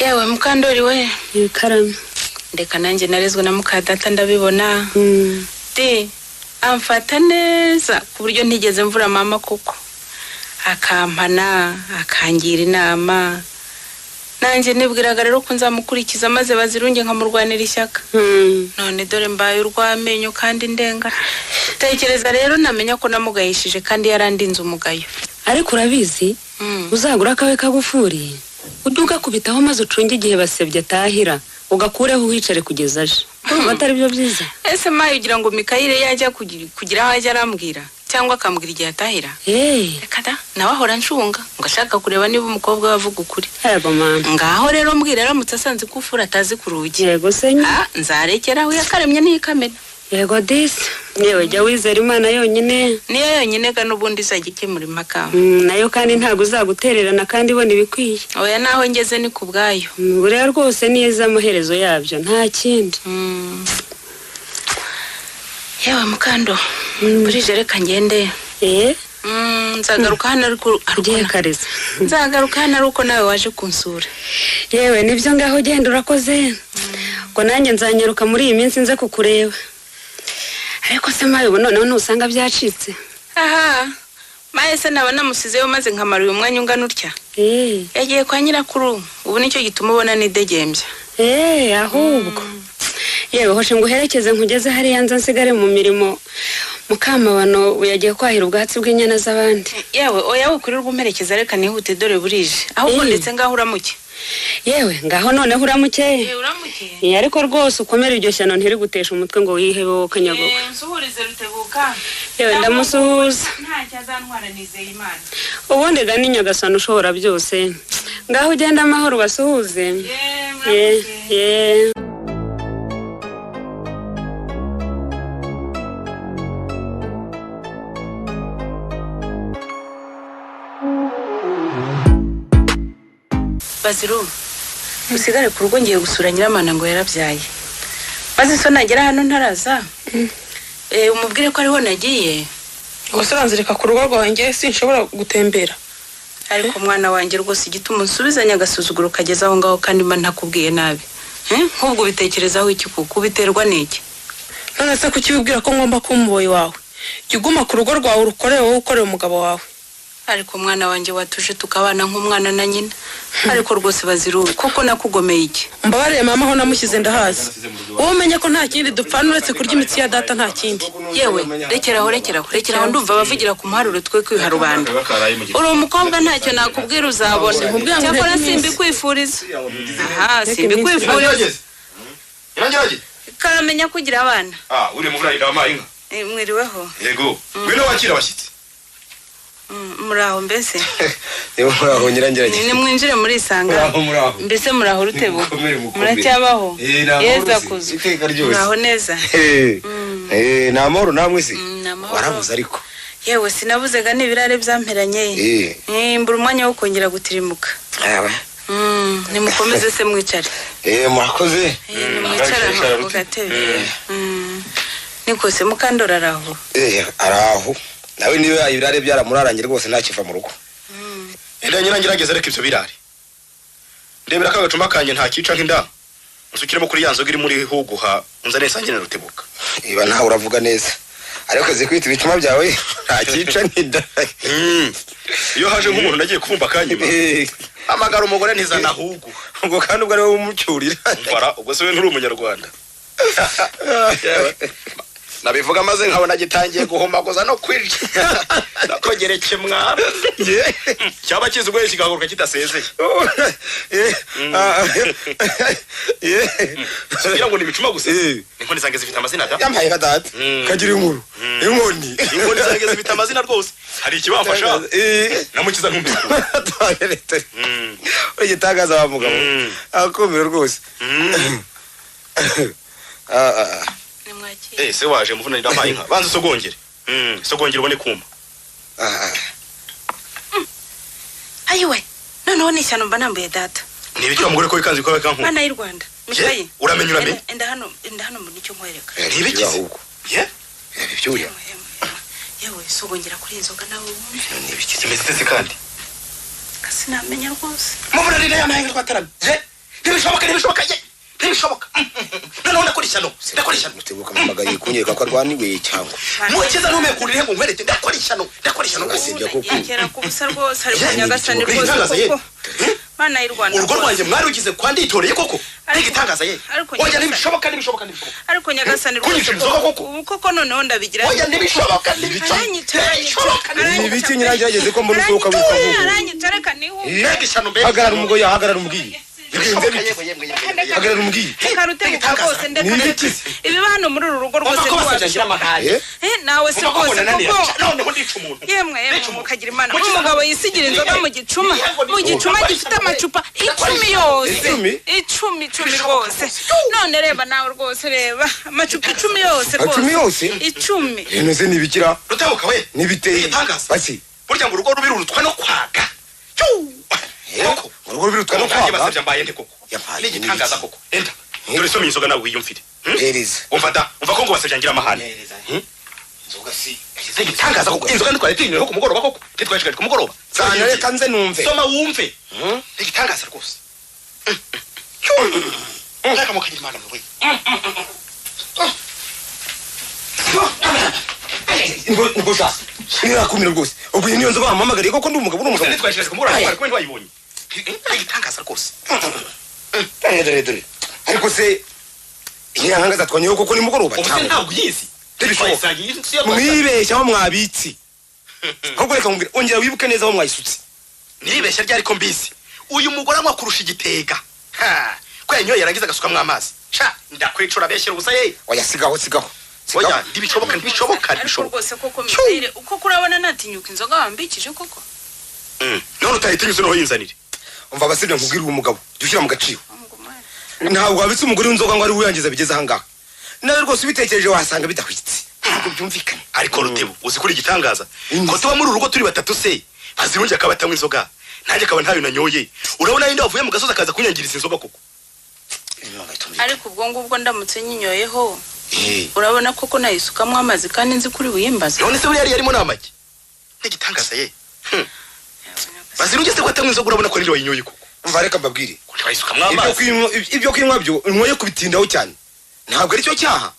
Yewe mukandori we. Ibikarame. Ndeka nanjye narezwe na mukadata ndabibona. De amfata neza ku buryo ntigeze mvura mama koko. Akampana, akangira inama. Nanjye nibwiraga rero ko nzamukurikiza maze Bazirunge nkamurwanira ishyaka. None dore mbaye urw'amenyo kandi ndenga. Tekereza rero namenya ko namugayishije kandi yarandinze umugayo. Ariko urabizi, uzagura akawe kagufuri, ujye ugakubitaho maze ucunge igihe Basebya atahira, ugakureho wicare kugeza aje. Urumva atari byo byiza? Ese mayi ugira ngo Mikayire yajya kugira aho ajya arambwira cyangwa akambwira igihe atahira? Reka da, nawe ahora ncunga ngo ashaka kureba niba umukobwa we avuga ukuri. Yego mama. Ngaho rero mbwira aramutse asanze ikufuri atazi ku rugi. Yego se nyine. Nzarekera aho yakaremye n'ikamena. Yego disi, yewe jya wizera Imana yonyine. Niyo yonyine ga n'ubundi izajya ikemura impaka. Nayo kandi ntabwo uzagutererana kandi ibona ibikwiye. Oya naho ngeze ni ku bwayo. Buriya rwose niza amaherezo yabyo nta kindi. Yewe Mukando, burije reka ngende. Nzagaruka hano ariko ugiye Kariza. Nzagaruka hano ariko nawe waje kunsura. Yewe nibyo ngaho genda urakoze. Ngo nanjye nzanyaruka muri iyi minsi nze kukureba. Ariko se mayi ubu noneho ntusanga byacitse? Aha, mayi se naba namusizeyo maze nkamara uyu mwanya ungana utya. Yagiye kwa nyirakuru, ubu nicyo gituma ubona nidegembya. Ahubwo. Yewe hoshe nguherekeze nkugeze hariya nza nsigare mu mirimo. Mukamabano yagiye kwahira ubwatsi bw'inyana z'abandi. Yewe oya ukurirwa umperekeza reka nihute dore burije. Ahubwo ndetse ngaho uramuke. Yewe ngaho noneho uramuke. Uramuke. Ariko rwose ukomere iryo shyano ntiri gutesha umutwe ngo wihebe wowe kanyagogo. Nsuhurize Rutebuka. Yewe ndamusuhuza. Ntacyo azantwara nizeye Imana. Ubundi ga ni Nyagasani ushobora byose. Ngaho ugenda amahoro basuhuze. Baziru, usigare ku rugo ngiye gusura Nyiramana ngo yarabyaye. Maze so nagera hano ntaraza. Umubwire ko ariho nagiye. Gusa uranzirika ku rugo rwanjye sinshobora gutembera. Ariko mwana wanjye rwose igituma unsubizanya agasuzuguro kageze aho ngaho kandi mba ntakubwiye nabi. Nk'ubwo ubitekerezaho iki kuko ubiterwa n'iki? None se kuki wibwira ko ngomba kuba umuboyi wawe? Jya uguma ku rugo rwawe urukorere wowe ukorera umugabo wawe. Ariko mwana wanjye watuje tukabana nk'umwana na nyina. Ariko rwose Baziru koko nakugomeye iki? Mbabarire mama aho namushyize ndahazi. Wowe umenye ko nta kindi dupfana uretse kurya imitsi ya data nta kindi. Yewe rekeraho ndumva abavugira ku muharuro twe kwiha rubanda. Uri umukobwa ntacyo nakubwira uzabona. Cyakora simbikwifuriza. Aha simbikwifuriza. Kamenya kugira abana. Uri muvura indama inka. Mwiriweho. Yego. Ngwino wakira abashyitsi. Muraho mbese. Yego muraho Nyirangerageze. Ni mwinjire muri isanga. Muraho. Mbese muraho Rutebuka. Muracyabaho. Yeza kuzu. Muraho neza. Ni amahoro namwe se? Warabuze ariko. Yewe sinabuze ga n'ibirare byamperanye. Mbura umwanya wo kongera gutirimuka. Nimukomeze se mwicare. Murakoze. Nimwicara ku gatebe. Niko se Mukandora araho. Araho. Nawe niba ibirare byaramurarangiye rwose ntakiva mu rugo. Enda Nyirangerageze reka ibyo birare. Ndebera ka gacumba kanje ntakica nk'inda. Nsukiremo kuri ya nzoga iri muri huguha unzane sangene Rutebuka. Iba ntawe uravuga neza. Ariko ze kwita ibicuma byawe ntakica nk'inda. Iyo haje nk'umuntu nagiye kuvumba kanyuma. Amagara umugore ntizana hugu. Ubwo kandi ubwo ari wowe umucyurira. Umvara ubwo se we nturi umunyarwanda. Nabivuga maze nkabona gitangiye guhomagoza no kwirya. Nakongereke mwana. Cyaba kizi ubwo kigahaguruka kitasezeye. Kugira ngo ni ibicuma gusa. Inkoni zanjye zifite amazina da. Yampaye ka data. Kagira inkuru. Inkoni. Inkoni zanjye zifite amazina rwose. Hari ikibafasha. Namukiza nkumbi. Uri gitangaza wa mugabo. Akomero rwose. Se waje muvuna ndamaye inka. Banza usogongere. Sogongere ubone kuma. Ayiwe. Noneho ni ishyano mba nambuye data. Ni ibiki wa mugore ko ikanzu ikaba kanku? Mana y'u Rwanda. Mikayi. Uramenye uramenye. Enda hano mbona icyo nkwereka. Ni ibiki ahubwo? Ye? Ibyuya. Yewe sogongera kuri inzoga nawe wumve. Ni ibiki kimeze kandi? Sinamenya rwose. Muvuna rira yamaye twataramye. Ye? Ntibishoboka ye. Ntibishoboka. Noneho ndakora ishyano. Ndakora ishyano. Mutebuka mpamagaye kunyereka ko arwaniwe cyangwa. Mukiza ntumekurire ngo nkwereke ndakora ishyano. Ndakora ishyano Basebya koko. Yakera ku busa rwose ariko Nyagasani rwose koko. Mana y'u Rwanda. Urugo rwanjye mwari kwa nditoreye koko. Ntigitangaza ye. Oya ntibishoboka ntibishoboka ntibishoboka. Ariko Nyagasani rwose koko. Koko noneho ndabigira. Oya ntibishoboka ntibishoboka. Nibiki nyiragerageze ko mbona usohoka wiruka vuba. Aranyica reka nihu. Hagarara umugoyi hagarara umugiye. Hagarara umugiye. Reka rutebuka rwose ndeka. Ibiba hano muri uru rugo rwose rwose. Nawe se rwose koko. Noneho ndica umuntu. Yemwe yemwe mukagira Imana. Umugabo yisigira inzoga mu gicuma. Mu gicuma gifite amacupa 10 yose. 10 rwose. None reba nawe rwose reba amacupa 10 yose rwose. 10 yose? 10. Inoze nibikira. Rutebuka we. Nibiteye. Basi. Burya ngo urugo rubirurutwa no kwaga. Koko. Urugo rubirutwa no kwaga. Basabye mbaye nte koko. N'igitangaza koko. Enda. Dore soma inzoga nawe wiyumvire. Hereza. Umva da, umva ko ngo basabye ngira amahane. Inzoga si. Igitangaza koko. Inzoga ntitwari tuyinyweho ku mugoroba koko. Ntitwayishikaje ku mugoroba. Sana reka nze numve. Soma wumve. Igitangaza rwose. Reka mukagira Imana mwe. Ngo sha. Nirakumira rwose. Ubwo niyo nzoga bampamagariye koko ndi umugabo uri umugabo. Ntitwayishikaje ku mugoroba twari kumwe ntiwayibonye. Igitangaza rwose. Dore dore. Ariko se inyangaza zatwanyeho koko ni mugoroba cyangwa ntabwo uyizi. Ntibishoboka. Mwibeshya aho mwabitsi. Ahubwo reka nkubwire ongera wibuke neza aho mwayisutse. Nibeshya ryari ko mbizi. Uyu mugore anywa kurusha igitega. Ha! Ko yanyoye yarangiza agasukamwo amazi. Sha ndakwicura beshyira ubusa ye. Oya sigaho sigaho. Oya ntibishoboka ntibishoboka ntibishoboka. Rwose koko Mizire uko kurabona natinyuka inzoga wambikije koko. None utahita noho yinzanire. Umva basibye nkubwire uwo mugabo jya ushyira mu gaciro. Ntabwo wabitse umugore w'inzoga ngo ari uyangiza bigeze aha ngaha. Nawe rwose ubitekereje wasanga bidahwitse. Ntabwo byumvikana. Ariko Rutebo uzi kuri igitangaza. Ko tuba muri urugo turi batatu se. Bazirungi akaba atanywa inzoga. Nanjye akaba ntayo nanyoye. Urabona yinde wavuye mu gasozi akaza kunyangiriza inzoga koko. Ariko ubwo ngubwo ndamutse nyinyoyeho. Urabona koko nayisukamwo amazi kandi nzi kuri buyimbaza. None se buriya yarimo namagi. N'igitangaza ye. Bazirungi se ko atanywa inzoga urabona ko ninde wayinyoye koko. Umva reka mbabwire. Wayisukamwo amazi. Ibyo kwinywa byo nkoye kubitindaho cyane. Ntabwo ari cyo cyaha.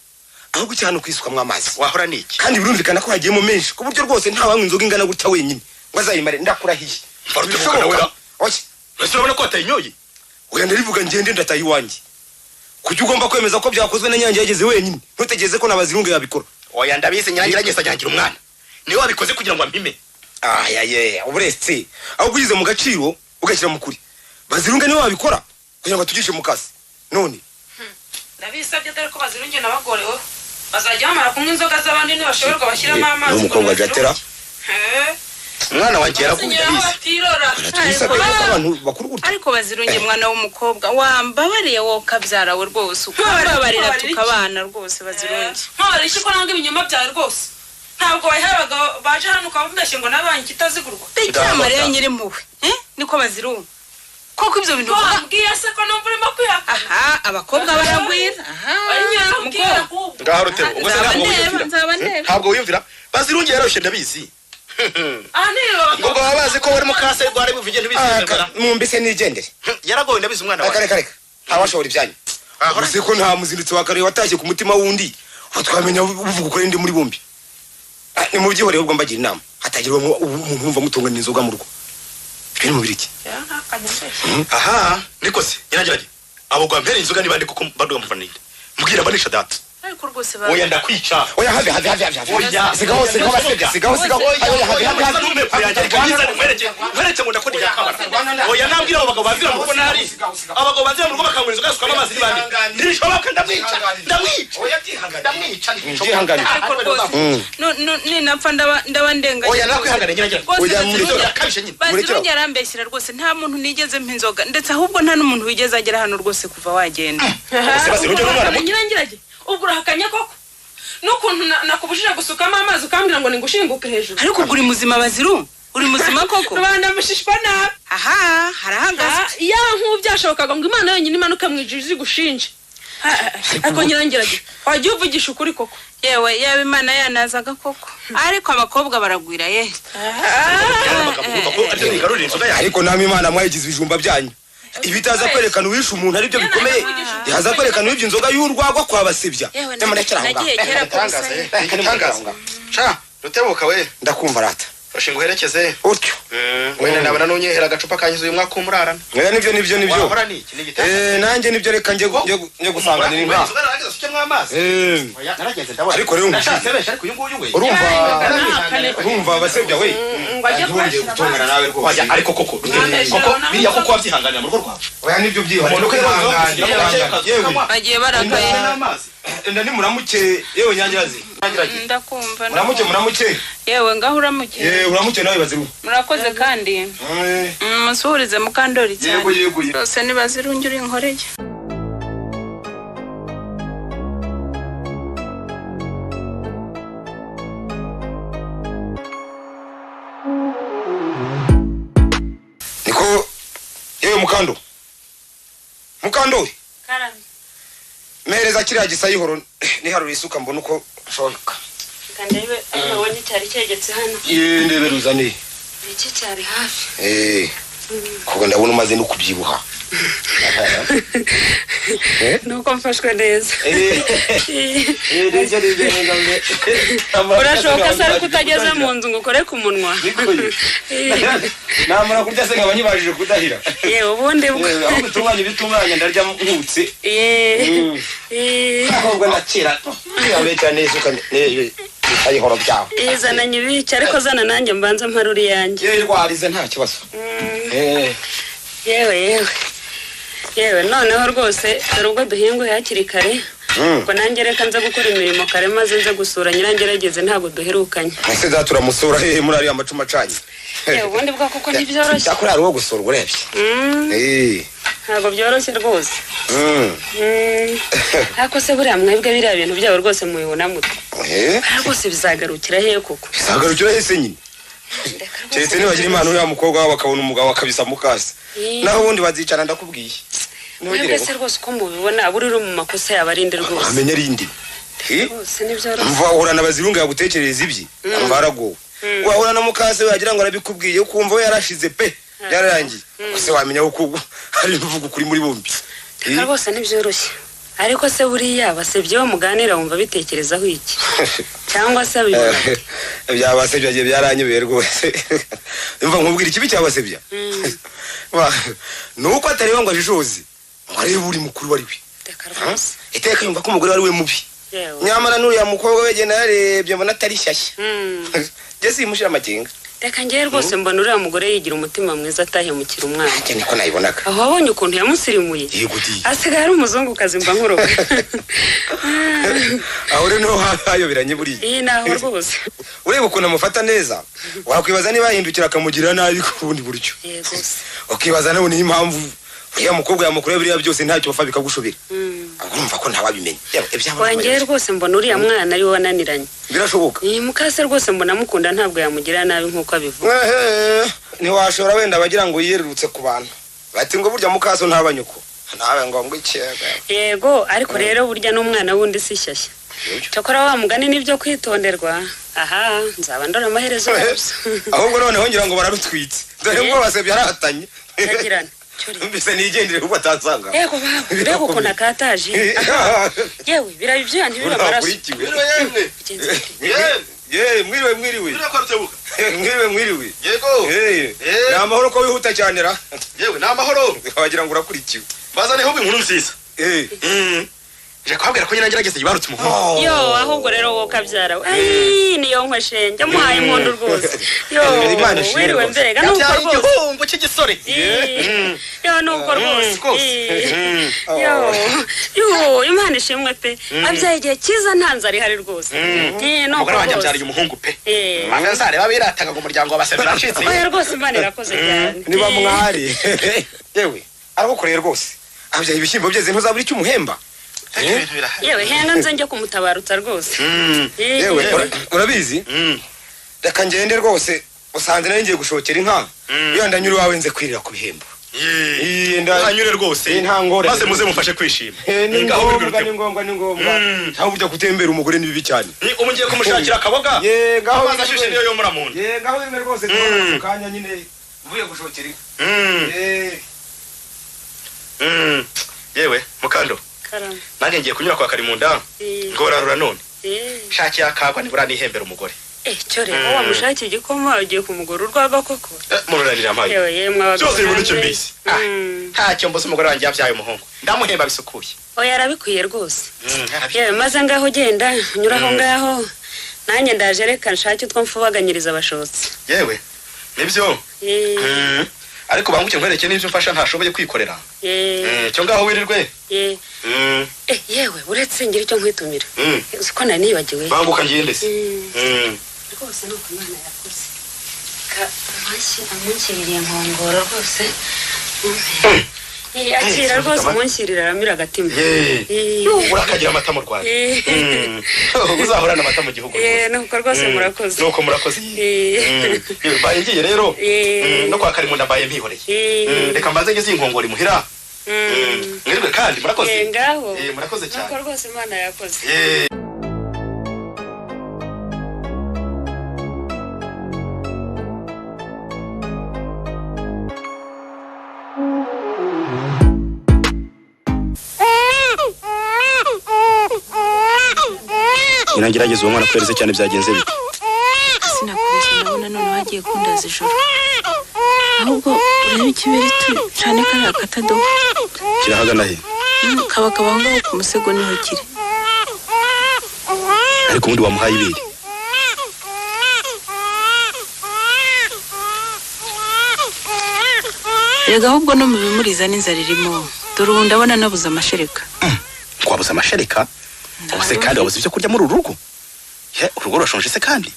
Ahubwo icyaha ni ukwisukamwo amazi. Wahora niki? Kandi birumvikana ko hagiyemo menshi ku buryo rwose nta wanywa inzoga ingana gutya wenyine. Ngo azayimare ndakurahiye. Bishoboka. Oya. Ese urabona ko atayinyoye? Oya ndarivuga ngende ndataye iwanjye. Kuki ugomba kwemeza ko byakozwe na Nyange yageze wenyine? Ntutegereze ko nabazirungu yabikora. Oya ndabizi Nyange yageze ajyangira umwana. Niwe wabikoze kugira ngo ampime. Aya ye, uburetse. Ahubwo uyize mu gaciro ugashyira mu kuri. Bazirunge niwe wabikora kugira ngo tugishe mu kazi. None ndabisabye dore ko Bazirunge nabagorewe. Bazajya bamara kunywa inzoga z'abandi ntibashoberwa bashyiramo amazi. N'umukobwa Jatera. Umwana wanjye yarakuye ndabizi. Ariko Bazirunge mwana w'umukobwa wambabariye wowe kabyarawe rwose ukababarira tukabana rwose Bazirunge. Nkabarira iki ko nanga ibinyoma byawe rwose. Ntabwo wayihabaga baje hano ukababeshye ngo nabanye kitazigurwa. Bikira Mariya nyiri impuhwe. Niko Bazirunge. Koko ibyo bintu wambwiye se ko numva urimo kwihakana. Aha abakobwa baragwira. Aha mukobwa. Ngaho Rutebo ubwo se ntabwo wiyumvira. Ntabwo wiyumvira. Bazirunge yaroshye ndabizi. Ngo baba bazi ko wari mukase rwari buvuge ntibizindagara. Mumbise nigendere. Yaragowe ndabizi umwana wawe. Reka reka. Ntawashobora ibyanyu. Uzi ko nta muzindutsi wa kare watashye ku mutima wundi. Aho twamenya uvuga uko ndi muri bombi. Ni mu byihoreye ubwo mbagira inama. Hatagira umuntu wumva mutungana inzoga mu rugo. Ibyo ni mubiri iki? Aha, niko se nyiragerage. Abo gwampera inzoga nibande kuko baduga muvaninde. Mbwira banisha data. Ariko rwose ba. Oya ndakwica. Oya have have have have. Oya sigaho sigaho basebya sigaho sigaho. Oya have have have. Nkwereke ngo ndakora ibyakabara. Oya nambwira abo bagabo bazira mu rugo nari. Abagabo bazira mu rugo bakanywa inzoga basukamo amazi nibande. Ntibishoboka ndamwica. Ndamwica. Oya byihangane. Ndamwica. Byihangane. Ariko rwose no ni napfa ndaba ndenganye. Oya nakwihangane nyiragerage. Oya muri kabishe nyine. Bazirunge yarambeshyira rwose nta muntu nigeze mpa inzoga ndetse ahubwo nta n'umuntu wigeze agera hano rwose kuva wagenda. Bazirunge n'umwana muto. Nyirangirage. Ubwo urahakanye koko n'ukuntu nakubujije gusukamo amazi ukambwira ngo ningushinguke hejuru. Ariko ubwo uri muzima Baziru? Uri muzima koko? Rubanda mushishwa nabi. Aha harahagaze. Yaba nk'ubu byashobokaga ngo Imana yonyine imanuke mu ijuru izigushinje. Ariko nyirangirage wajya uvugisha ukuri koko. Yewe yaba Imana yanazaga koko. Ariko abakobwa baragwira ye. Ariko namwe Imana mwayigize ibijumba byanyu. Ibitaza kwerekana uwishe umuntu aribyo bikomeye, yaza kwerekana uwibye inzoga y'urwagwa kwa Basebya. Yewe, Nyamunekera aho ngaho. nagiye kera ku Igitangaza, busa. igitangaza. Sha, Rutebuka we, Ndakumva rata. fashe nguherekeze. Utyo. Wenda nabona nunyehera agacupa kanyiza uyu mwaka w'umurarana. Oya, nibyo nibyo nibyo. Wahora ni iki? Ni igitangaza. Nanjye nibyo, reka njye gusanganira inka. Inzoga narangiza usukemo amazi. Oya, naragenze ndabona. Ariko rero nashatse benshi, ariko uyu nguyu we. Urumva Basebya we. Ngo ajye Ntongeye kubashyira gutongana amazi. nawe rwose. Oya, ariko koko, koko biriya koko wabyihanganira mu rugo rwawe. Oya, nibyo byihariye. Umuntu Kwihangana. Yewe. Bagiye barakaye. N'amazi. Enda nimuramuke yewe Nyangirazi. Ndakumva. Muramuke muramuke. Yewe, ngaho uramuke. Yewe, uramuke nawe Baziru. Murakoze kandi. Musuhurize Mukandori cyane. Yego yego. Yego. Rwose nibazirungi uri inkoreye. Niko yewe Mukando. Mukando we. Karame. Mpereza kiriya gisayihoro niharura isuka mbona uko nshoboka. Reka ndebe aho nabonye cyari cyegetse hano. Ye, ndebe ruzaniye. Iki cyari hafi. Kuko ndabona umaze no kubyibuha. Nuko mfashwe neza. Nibyo nibyo nibyo. Urashoboka se ariko utageze mu nzu ngo ukore ku munwa? Namara kurya se nkaba nkibashije kudahira. Yewe, ubundi bwo. Aho gutunganya ibitunganya ndarya nkutse. Ahubwo ndakira. Yabeta neza uka n'ibisayihoro byawe. Zana nyibice, ariko zana nanjye mbanza mparura iyanjye. Yewe, rwarize nta kibazo. Yewe yewe yewe, noneho rwose dore ubwo duhinguye hakiri kare. Ubwo nanjye reka nze gukora imirimo kare, maze nze gusura Nyirangerageze, ntabwo duherukanye. Ese data uramusura hehe muri ariya macuma acanye? Yewe, ubundi bwo kuko ntibyoroshye. Cyakora hari uwo gusura urebye. Ntabwo byoroshye rwose. Ariko se buriya mwebwe biriya bintu byabo rwose mubibona mute? Buriya rwose bizagarukira hehe koko? Bizagarukira hehe se nyine? Reka rwose. Keretse nibagira impano uriya mukobwa wabo akabona umugabo akabisa mukase. Naho ubundi bazicara ndakubwiye. Mwebwe se rwose uko mubibona, buri uri mu makosa yaba ari nde rwose? Amenya ari indi. Rwose ntibyoroshye. Umva, wahura na Bazirunga yagutekerereza ibye, kumva haragowe. Wahura na mukase we yagira ngo arabikubwiye, ukumva we yarashize pe, byararangiye. Gusa wamenya ko hari uvuga ukuri muri bombi. Reka rwose ntibyoroshye. Ariko se buriya Basebya iyo muganira wumva bitekerezaho iki? Cyangwa se abibona? Byabasebya gihe byaranyobeye rwose. Umva nkubwira ikibi cyabasebya. Ni uko atareba ngo ajishoze, ngo arebe uri mukuru wari we. Reka rwose. Iteka yumva ko umugore wari we mubi. Yewe. Nyamara n'uriya mukobwa we genda yarebye mbona atari shyashya. Njye simushira amakenga. Reka njyewe rwose mbona uriya mugore yigira umutima mwiza atahemukira umwana. Njye niko nayibonaga. Aho wabonye ukuntu yamusirimuye? Yego di. Asigaye ari umuzungukazi mba nkuroga. Aho rero niho hayoberanye buriya. Iyi naho rwose. Ureba ukuntu amufata neza, wakwibaza niba yahindukira akamugirira nabi ku bundi buryo. Yego se. Ukibaza nawe niyo impamvu uriya mukobwa yamukoreye biriya byose ntacyo bapfa bikagushobera. Urumva ko ntawabimenya. Yewe, ibyabo Wanjye rwose mbona uriya mwana ari we wananiranye. Birashoboka. Iyi mukase rwose mbona amukunda, ntabwo yamugirira nabi nk'uko abivuga. Ehe, ntiwashobora wenda bagira ngo yiyerurutse ku bantu. Bati ngo burya mukaso ntaba nyoko. Nawe ngo ngo icyega. Yego, ariko rero burya n'umwana wundi si shyashya. Cyakora wa mugani nibyo kwitonderwa. Aha, nzaba ndora amaherezo yabyo. Ahubwo noneho ngira ngo bararutwitse. Dore ngo Basebya yarahatanye. Ndagirana. Cyuri. Mbese nigendere kuko atansanga. Yego baba, mbega ukuntu akataje. Yewe, biraba ibyuya ntibibe amaraso. Nakurikiwe. Mwiriwe yemwe. Bigenze bite? Yemwe. Ye, mwiriwe mwiriwe. Mwiriwe kwa Rutebuka. Mwiriwe mwiriwe. Yego. Ni amahoro ko wihuta cyane ra. Yewe, ni amahoro. Wagira ngo urakurikiwe. Bazane ahubwo inkuru nziza. Nje kubabwira ko Nyirangerageze yibarutse umuhungu. Yo, ahubwo rero wowe ukabyara. Ai, niyo nkwe shenge, muhaye impundu rwose. Yo, Imana ishimwe wiriwe rwose. mbega nuko Yabyaye rwose. igihungu cy'igisore. Yo, nuko rwose. Rwose. Yo, yo, Imana ishimwe pe. Abyaye igihe cyiza nta nzara ihari rwose. Nuko Umugore wanjye rwose. abyariye umuhungu pe. Maze nzareba birataga ngo umuryango wa Basebya uracitse. Oya rwose Imana irakoze cyane. Niba mwari. Yewe, aragukoreye rwose. Abyaye ibishyimbo byeze ntuzabura icyo umuhemba. Ibintu birahari. Yewe, henga nze njye kumutabarutsa rwose. Yewe, urabizi? Reka ngende rwose, usanze nari ngiye gushokera inka. Iyo ndanyura iwawe nze kwirira ku bihembo. Anyure rwose. Nta ngorane. Maze muze mufashe kwishima. Ni Ngaho ngombwa, Rutebuka. ni ngombwa, ni ngombwa. Ntawe ujya gutembera umugore ni bibi cyane. Ni ubu ngiye kumushakira akaboga. Ye, ngaho Amazi ashyushye niyo yomora mu nda. Ye, ngaho bimwe rwose tubona kanya nyine mvuye gushokera inka. Yewe mukando. Karame. Nanjye ngiye kunyura kwa Karimunda. Ngorarura none. Shakiye akagwa nibura nihembera umugore. Cyo rero wamushakiye igikoma ugiye kumugora urwagwa koko. Mururanira amaye. Yewe yemwe abagabo. Byose bibona icyo mbizi. Ntacyo mbose umugore wanjye yabyaye umuhungu. Ndamuhemba bisukuye. Oya arabikwiye rwose. Yewe maze ngaho ugenda unyura aho ngaho. Nanjye ndaje reka nshake utwo mfubaganyiriza abashotsi. Yewe nibyo. Ariko banguke nkwereke n'ibyo mfasha ntashoboye kwikorera. Cyo ngaho wirirwe. Yewe uretse ngira icyo nkwitumira. Uzi ko nari nibagiwe. Banguka ngende se. Rwose nuko Imana yakoze. Ka mashyi amunshyiririye nkongoro rwose. Akira rwose umunshyirira aramira agatima. Urakagira amata mu Rwanda. Uzahorana amata mu gihugu rwose. Nuko rwose murakoze. Nuko murakoze. Mbaye ngiye rero. No kwa Karimunda mbaye mpihoreye. Reka mbanze ngeze inkongoro imuhira. Mwirwe kandi murakoze. Ngaho. Murakoze cyane. Nuko rwose Imana yakoze. Ngerageza uwo mwana kwereze cyane byagenze bite? Sinakubeshya ndabona none hagiye kundaza ijoro. Ahubwo urebe ikibere cyane kariya katadobo. Kirahagana he? Kabakaba aho ngaho ku musego niho kiri. Ariko ubundi wamuhaye ibere. Erega ahubwo no mu bimuriza n'inzara irimo. Dore ubu ndabona nabuze amashereka. Twabuze amashereka? Ubuse kandi wabuze ibyo kurya muri uru rugo? Urugo rurashonje se kandi?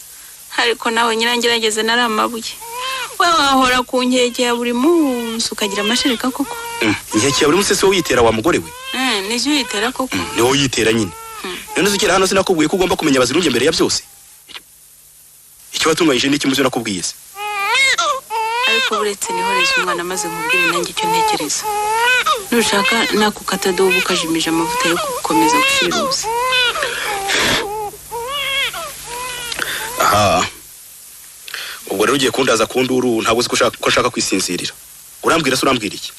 Ariko nawe nyirangerageze nari amabuye. Wewe wahora ku nkeke ya buri munsi ukagira amashereka koko? Inkeke ya buri munsi se wowe uyitera wa mugore we? Nijye uyitera koko? Ni wowe uyitera nyine. None ukiri hano sinakubwiye ko ugomba kumenya Bazirunge mbere ya byose? Icyo watunganyije n'iki mubyo nakubwiye se? Ariko buretse nihoreze umwana maze nkubwire nanjye icyo ntekereza. Nushaka nakukata dobo ukajimije amavuta yo gukomeza gushira ubusa. Aha. Ubwo rero ugiye kundaza ku nduru ntabwo uzi ko nshaka kwisinzirira. Urambwira se urambwira iki?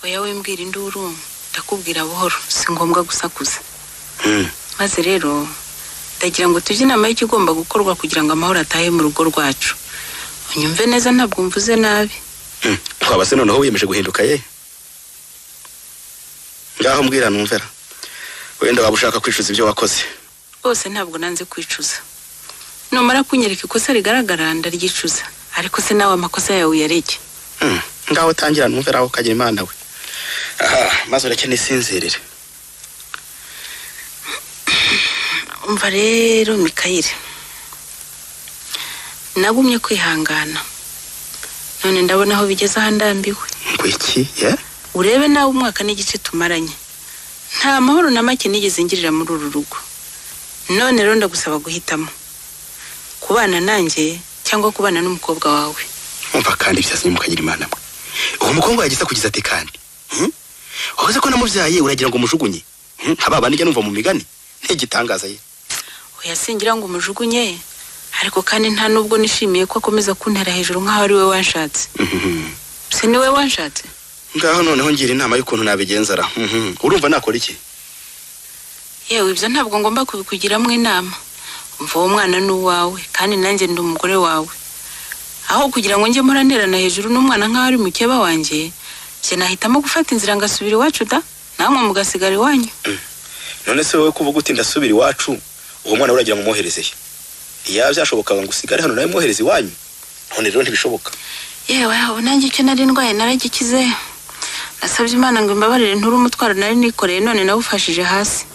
Oya wimbwira induru ndakubwira buhoro si ngombwa gusakuza. Maze rero ndagira ngo tujye inama y'ikigomba gukorwa kugira ngo amahoro atahe mu rugo rwacu. Unyumve neza ntabwo mvuze nabi. Twaba se noneho wiyemeje guhinduka ye? Ngaho mbwira numvera. Wenda waba ushaka kwicuza ibyo wakoze. Rwose ntabwo nanze kwicuza. Numara kunyereka ikosa rigaragara ndaryicuza. Ariko se nawe amakosa yawe uyareke. Ngaho tangira numvera aho kagira Imana we. Aha, maze ureke nisinzirire. Umva rero Mikayire. Nagumye kwihangana. None ndabona aho bigeze aha ndambiwe. Ngwiki, ye? Urebe nawe umwaka n'igice tumaranye. Nta mahoro na make nigeze ngirira muri uru rugo. None rero ndagusaba guhitamo. Kubana nanjye cyangwa kubana n'umukobwa wawe. Umva kandi byazanye mukagira Imana mwe. Uwo mukobwa yagize kugiza ati kandi. Wahoze ko namubyaye uragira ngo mujugunye. Ababa nijya numva mu migani. Ntigitangaza ye. Oya singira ngo mujugunye. Ariko kandi nta nubwo nishimiye ko akomeza kuntera hejuru nkaho ari we wanshatse. Se ni we wanshatse? Ngaho noneho ngira inama y'ukuntu nabigenzara. Urumva nakora iki? Yewe ibyo ntabwo ngomba kubikugiramo inama. Umva uwo mwana ni uwawe kandi nanjye ndi umugore wawe. Aho kugira ngo njye muranterana hejuru n'umwana nkaho ari mukeba wanjye, bye nahitamo gufata inzira ngasubira iwacu da, namwe mugasigara iwanyu. None se wowe kuvuga uti ndasubira iwacu, uwo mwana uragira ngo umwohereze he? Iya byashobokaga ngo usigare hano nawe mwohereze iwanyu. None rero ntibishoboka. Yewe ubu nanjye icyo nari ndwaye naragikize. Nasabye Imana ngo imbabarire nture umutwaro nari nikoreye none nawufashije hasi.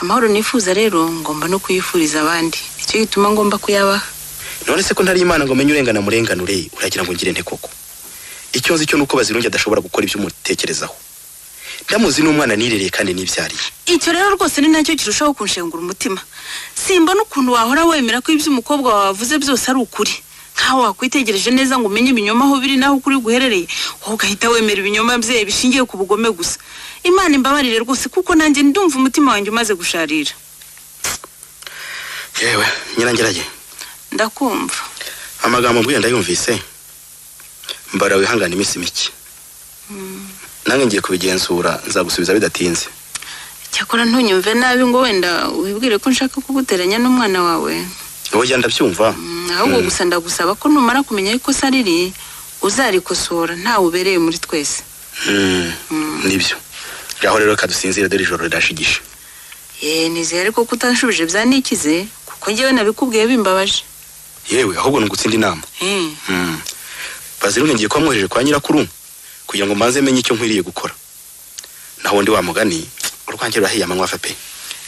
Amahoro nifuza rero ngomba no kuyifuriza abandi. Nicyo gituma ngomba kuyabaha. None se ko ntari Imana ngo menye urengana murenganure, uragira ngo ngire nte koko? Icyo nzi cyo nuko Bazirunge adashobora gukora ibyo umutekerezaho. Ndamuzi n'umwana nirereye kandi nibyariye. Icyo rero rwose ni nacyo kirushaho kunshengura umutima. Simbona ukuntu wahora wemera ko ibyo umukobwa wawe avuze byose ari ukuri. Nkaho wakwitegereje neza ngo umenye ibinyoma aho biri naho ukuri guherereye, wowe ugahita wemera ibinyoma bye bishingiye ku bugome gusa. Imana imbabarire rwose kuko nanjye ndumva umutima wanjye umaze gusharira. Yewe nyirangerage. Ndakumva. Amagambo mbwiye ndayumvise. Mbara wihangana iminsi mike. Nange ngiye kubigenzura, nzagusubiza bidatinze. Cyakora ntunyumve nabi ngo wenda wibwire ko nshaka kuguteranya n'umwana wawe. Oya ndabyumva. Ahubwo gusa ndagusaba ko numara kumenya ikosa riri uzarikosora ntawe ubereye muri twese. Nibyo. Ngaho rero kadusinzire dore ijoro rirashigisha. Nizeye ariko ko utanshubije byanikize kuko njyewe nabikubwiye bimbabaje. Yewe ahubwo nugutsinda inama. Bazirunge ngiye ko amwohereje kwa nyirakuru kugira ngo mbanze menye icyo nkwiriye gukora. Naho ndi wa mugani urwanjye rurahiye amanywa afa pe.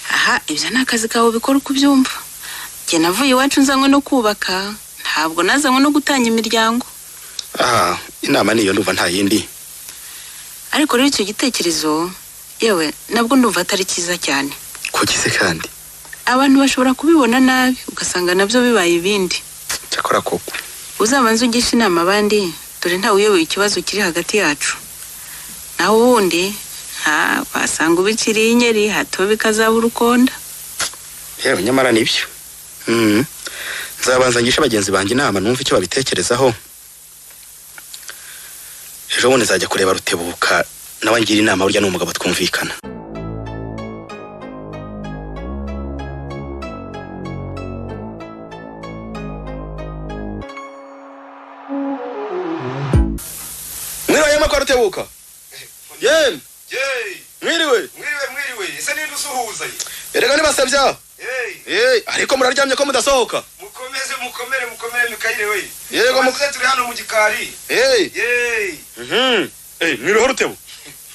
Aha ibyo ni akazi kawe bikora uko ubyumva. Njye navuye iwacu nzanywe no kubaka, ntabwo nazanywe no gutanya imiryango. Aha inama niyo ndumva nta yindi. Ariko rero icyo gitekerezo yewe nabwo ndumva atari cyiza cyane. Kuki se kandi? Abantu bashobora kubibona nabi ugasanga nabyo bibaye ibindi. Cyakora koko uzabanza ugisha inama abandi, dore ntawe uyoboye ikibazo kiri hagati yacu. Naho ubundi wasanga ubikiriye inyeri hato bikazaba urukonda. Yewe nyamara nibyo. Nzabanza ngisha bagenzi banjye inama numva icyo babitekerezaho. Ejo bundi nzajya kureba Rutebuka nawe ngira inama burya n'umugabo twumvikana. Mwiriwe kwa Rutebuka. Yem. Yey. Mwiriwe. Mwiriwe mwiriwe. Ese ninde usuhuza? Erega nibasabya. Hey. Ariko muraryamye ko mudasohoka. Mukomeze mukomere mukomere Mikayire we. Yego mukomeze turi hano mu gikari. Hey. Yey. Mwiriwe Rutebu.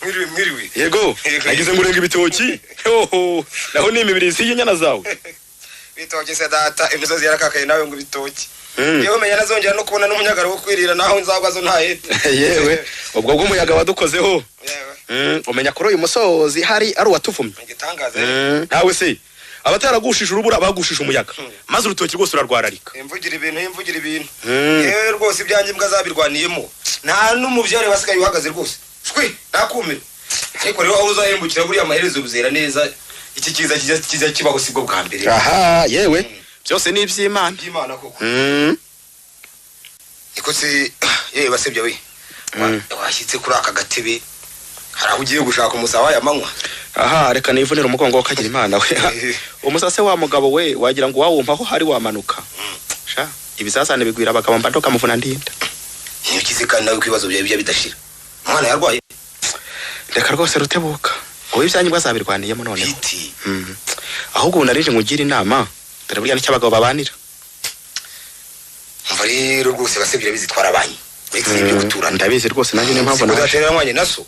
Mwiriwe mwiriwe. Yego. Nagize ngurenga ibitoki. Hoho. Naho ni imibirizi y'inyana zawe. Bitoki se data imisozi yarakakaye nawe ngo ibitoki. Yewe menya nazongera no kubona n'umunyagaro wo kwirira naho nzagwa zo ntahete. Yewe ubwo bw'umuyaga wadukozeho. Yewe. Umenya kuri uyu musozi hari ari uwatuvumye. Igitangaza. Nawe se abataragushije urubura bagushije umuyaga. Maze urutoki rwose urarwararika. Imvugira ibintu imvugira ibintu. Yewe rwose ibyanjye imbwa zabirwaniyemo. Nta n'umuvyare wasigaye uhagaze rwose. Shwi nakumira. Ariko rero aho uzahembukira buriya amaherezo bizera neza. Iki kiza kiza kibaho sibwo bwa mbere. Aha yewe. Byose ni iby'Imana. Iby'Imana koko. Niko se yewe basebya we. Washyitse kuri aka gatebe hari aho ugiye gushaka umusawa ya manywa. Aha reka nivunira umugongo wakagira Imana we. Umusase wa mugabo we wagira ngo wawumpa aho hari wamanuka. Sha ibizazane bigwira abagabo mba ndoka muvuna ndinda. Iyo kize kandi nawe kwibazo byawe bijya bidashira. Umwana yarwaye. Reka rwose Rutebuka. Wowe ibyanyu bazabirwaniyemo noneho. Ahubwo unarije ngugira inama. Dore burya nicyo abagabo babanira. Umva rero rwose basebya bizitwara banyi. Uretse ibyo guturana. Ndabizi rwose nanjye niyo mpamvu naje. Udatereranywe na so.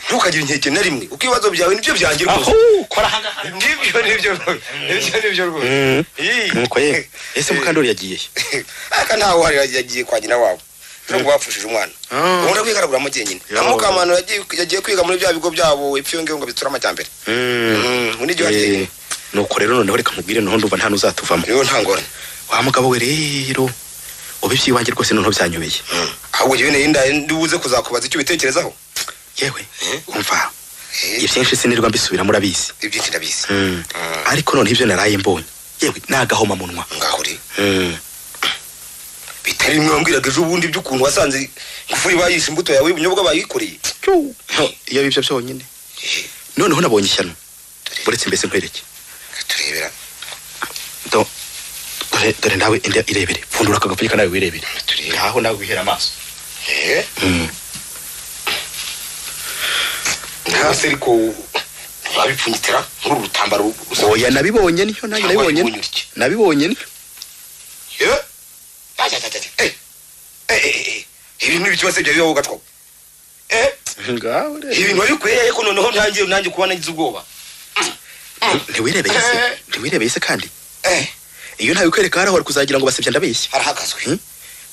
Ntukagira inkeke na rimwe. Uko ibibazo byawe nibyo byanjye rwose. Aho kora ahangaha. Nibyo nibyo. Nibyo nibyo rwose. Nuko ye. Ese Mukandori yagiye he? Aka ntawe hari yagiye kwa nyina wabo. Nubwo bapfushije umwana. Ubundi kwigaragura mu gihe nyine. Na Mukamano yagiye kwiga muri bya bigo byabo ipfiyo ngiyo ngo bitura amajyambere. Muri gihe yagiye. Nuko rero noneho reka nkubwire noneho ndumva nta nuzatuvamo. Rero nta ngorane. Wa mugabo we rero ubivyi wanjye rwose noneho byanyobeye. Ahubwo jewe nenda ndibuze kuzakubaza icyo ubitekerezaho. Yewe umva ibyinshi sinirwa mbisubira murabizi. Ibyinshi ndabizi. Ariko none ibyo naraye mbonye. Yewe nagahoma munwa. Ngaho uri. Bitari bimwe wambwiraga ejo bundi by'ukuntu wasanze ingufuri bayishe imbuto yawe ubunyobwa bayikoreye. Iyo bibyo byonyine. Noneho nabonye ishyano. Buretse mbese nkwereke. Turebera. Dore nawe irebere. Pfundura akagapfunyika nawe wirebere. Ngaho nawe wihera amaso. Nta ariko babipfunyitira muri uru rutambaro. Oya nabibonye niyo nanjye nabibonye. Nabibonye niyo. Ibintu byose bya bibaho gatwa. Ngaho rero. Ibintu bikweye ariko noneho ntangiye nanjye kubona ngize ubwoba. Ntiwirebeye se? Ntiwirebeye se kandi? Iyo ntabikwereka haraho kuzagira ngo basebya ndabeshya. Harahagazwe.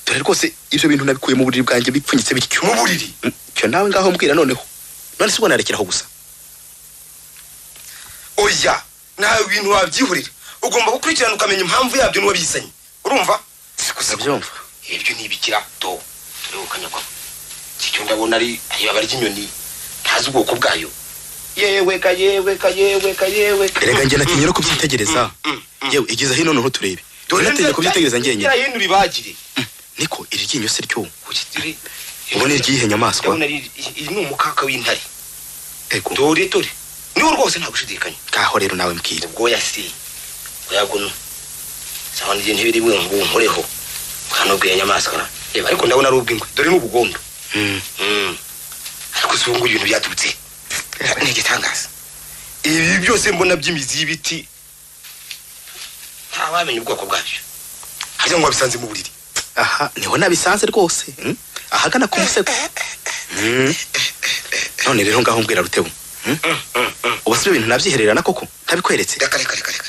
Dore rwose ibyo bintu nabikuye mu buriri bwanjye bipfunyitse bityo. Mu buriri? Cyo nawe ngaho mbwira noneho. None se ubwo narekeraho gusa? Oya, nta bintu wabyihurira. Ugomba gukurikirana ukamenya impamvu yabyo n'uwabizanye. Urumva? Ndabyumva. Ibyo nibikira do. Dore ukanyagwa. Cyo ndabona ari ibaba ry'inyoni. Ntazi ubwoko bwayo. Yewe ka yewe ka yewe ka yewe. Erega njye natinye no kubyitegereza. Yewe igeze hino noneho turebe. Dore natinye kubyitegereza ngenyine. Hino uribagire. Niko iri ryinyo se ryo. Ubwo ni iry'iyihe nyamaswa? Ndabona iyi ni umukaka w'intare. Ego. Dore dore. Niwo rwose nta gushidikanya. Ngaho rero nawe mbwira. Ubwoya si. Oya guno. Sawa ngiye ntibiri bunkoreho. Kano bwiye nyamaswa. Reba ariko ndabona ari ubw'ingwe. Dore n'ubugondo. Ariko si ubungu ibintu byaturutse. Ni igitangaza. Ibi byose mbona by'imizi y'ibiti. Ntawamenya ubwoko bwabyo. Harya ngo wabisanze mu buriri. Aha niho nabisanze rwose. Ahagana ku musego. None rero ngaho mbwira Rutebo. Ubu si ibintu nabyihererana koko ntabikweretse. Reka reka reka reka.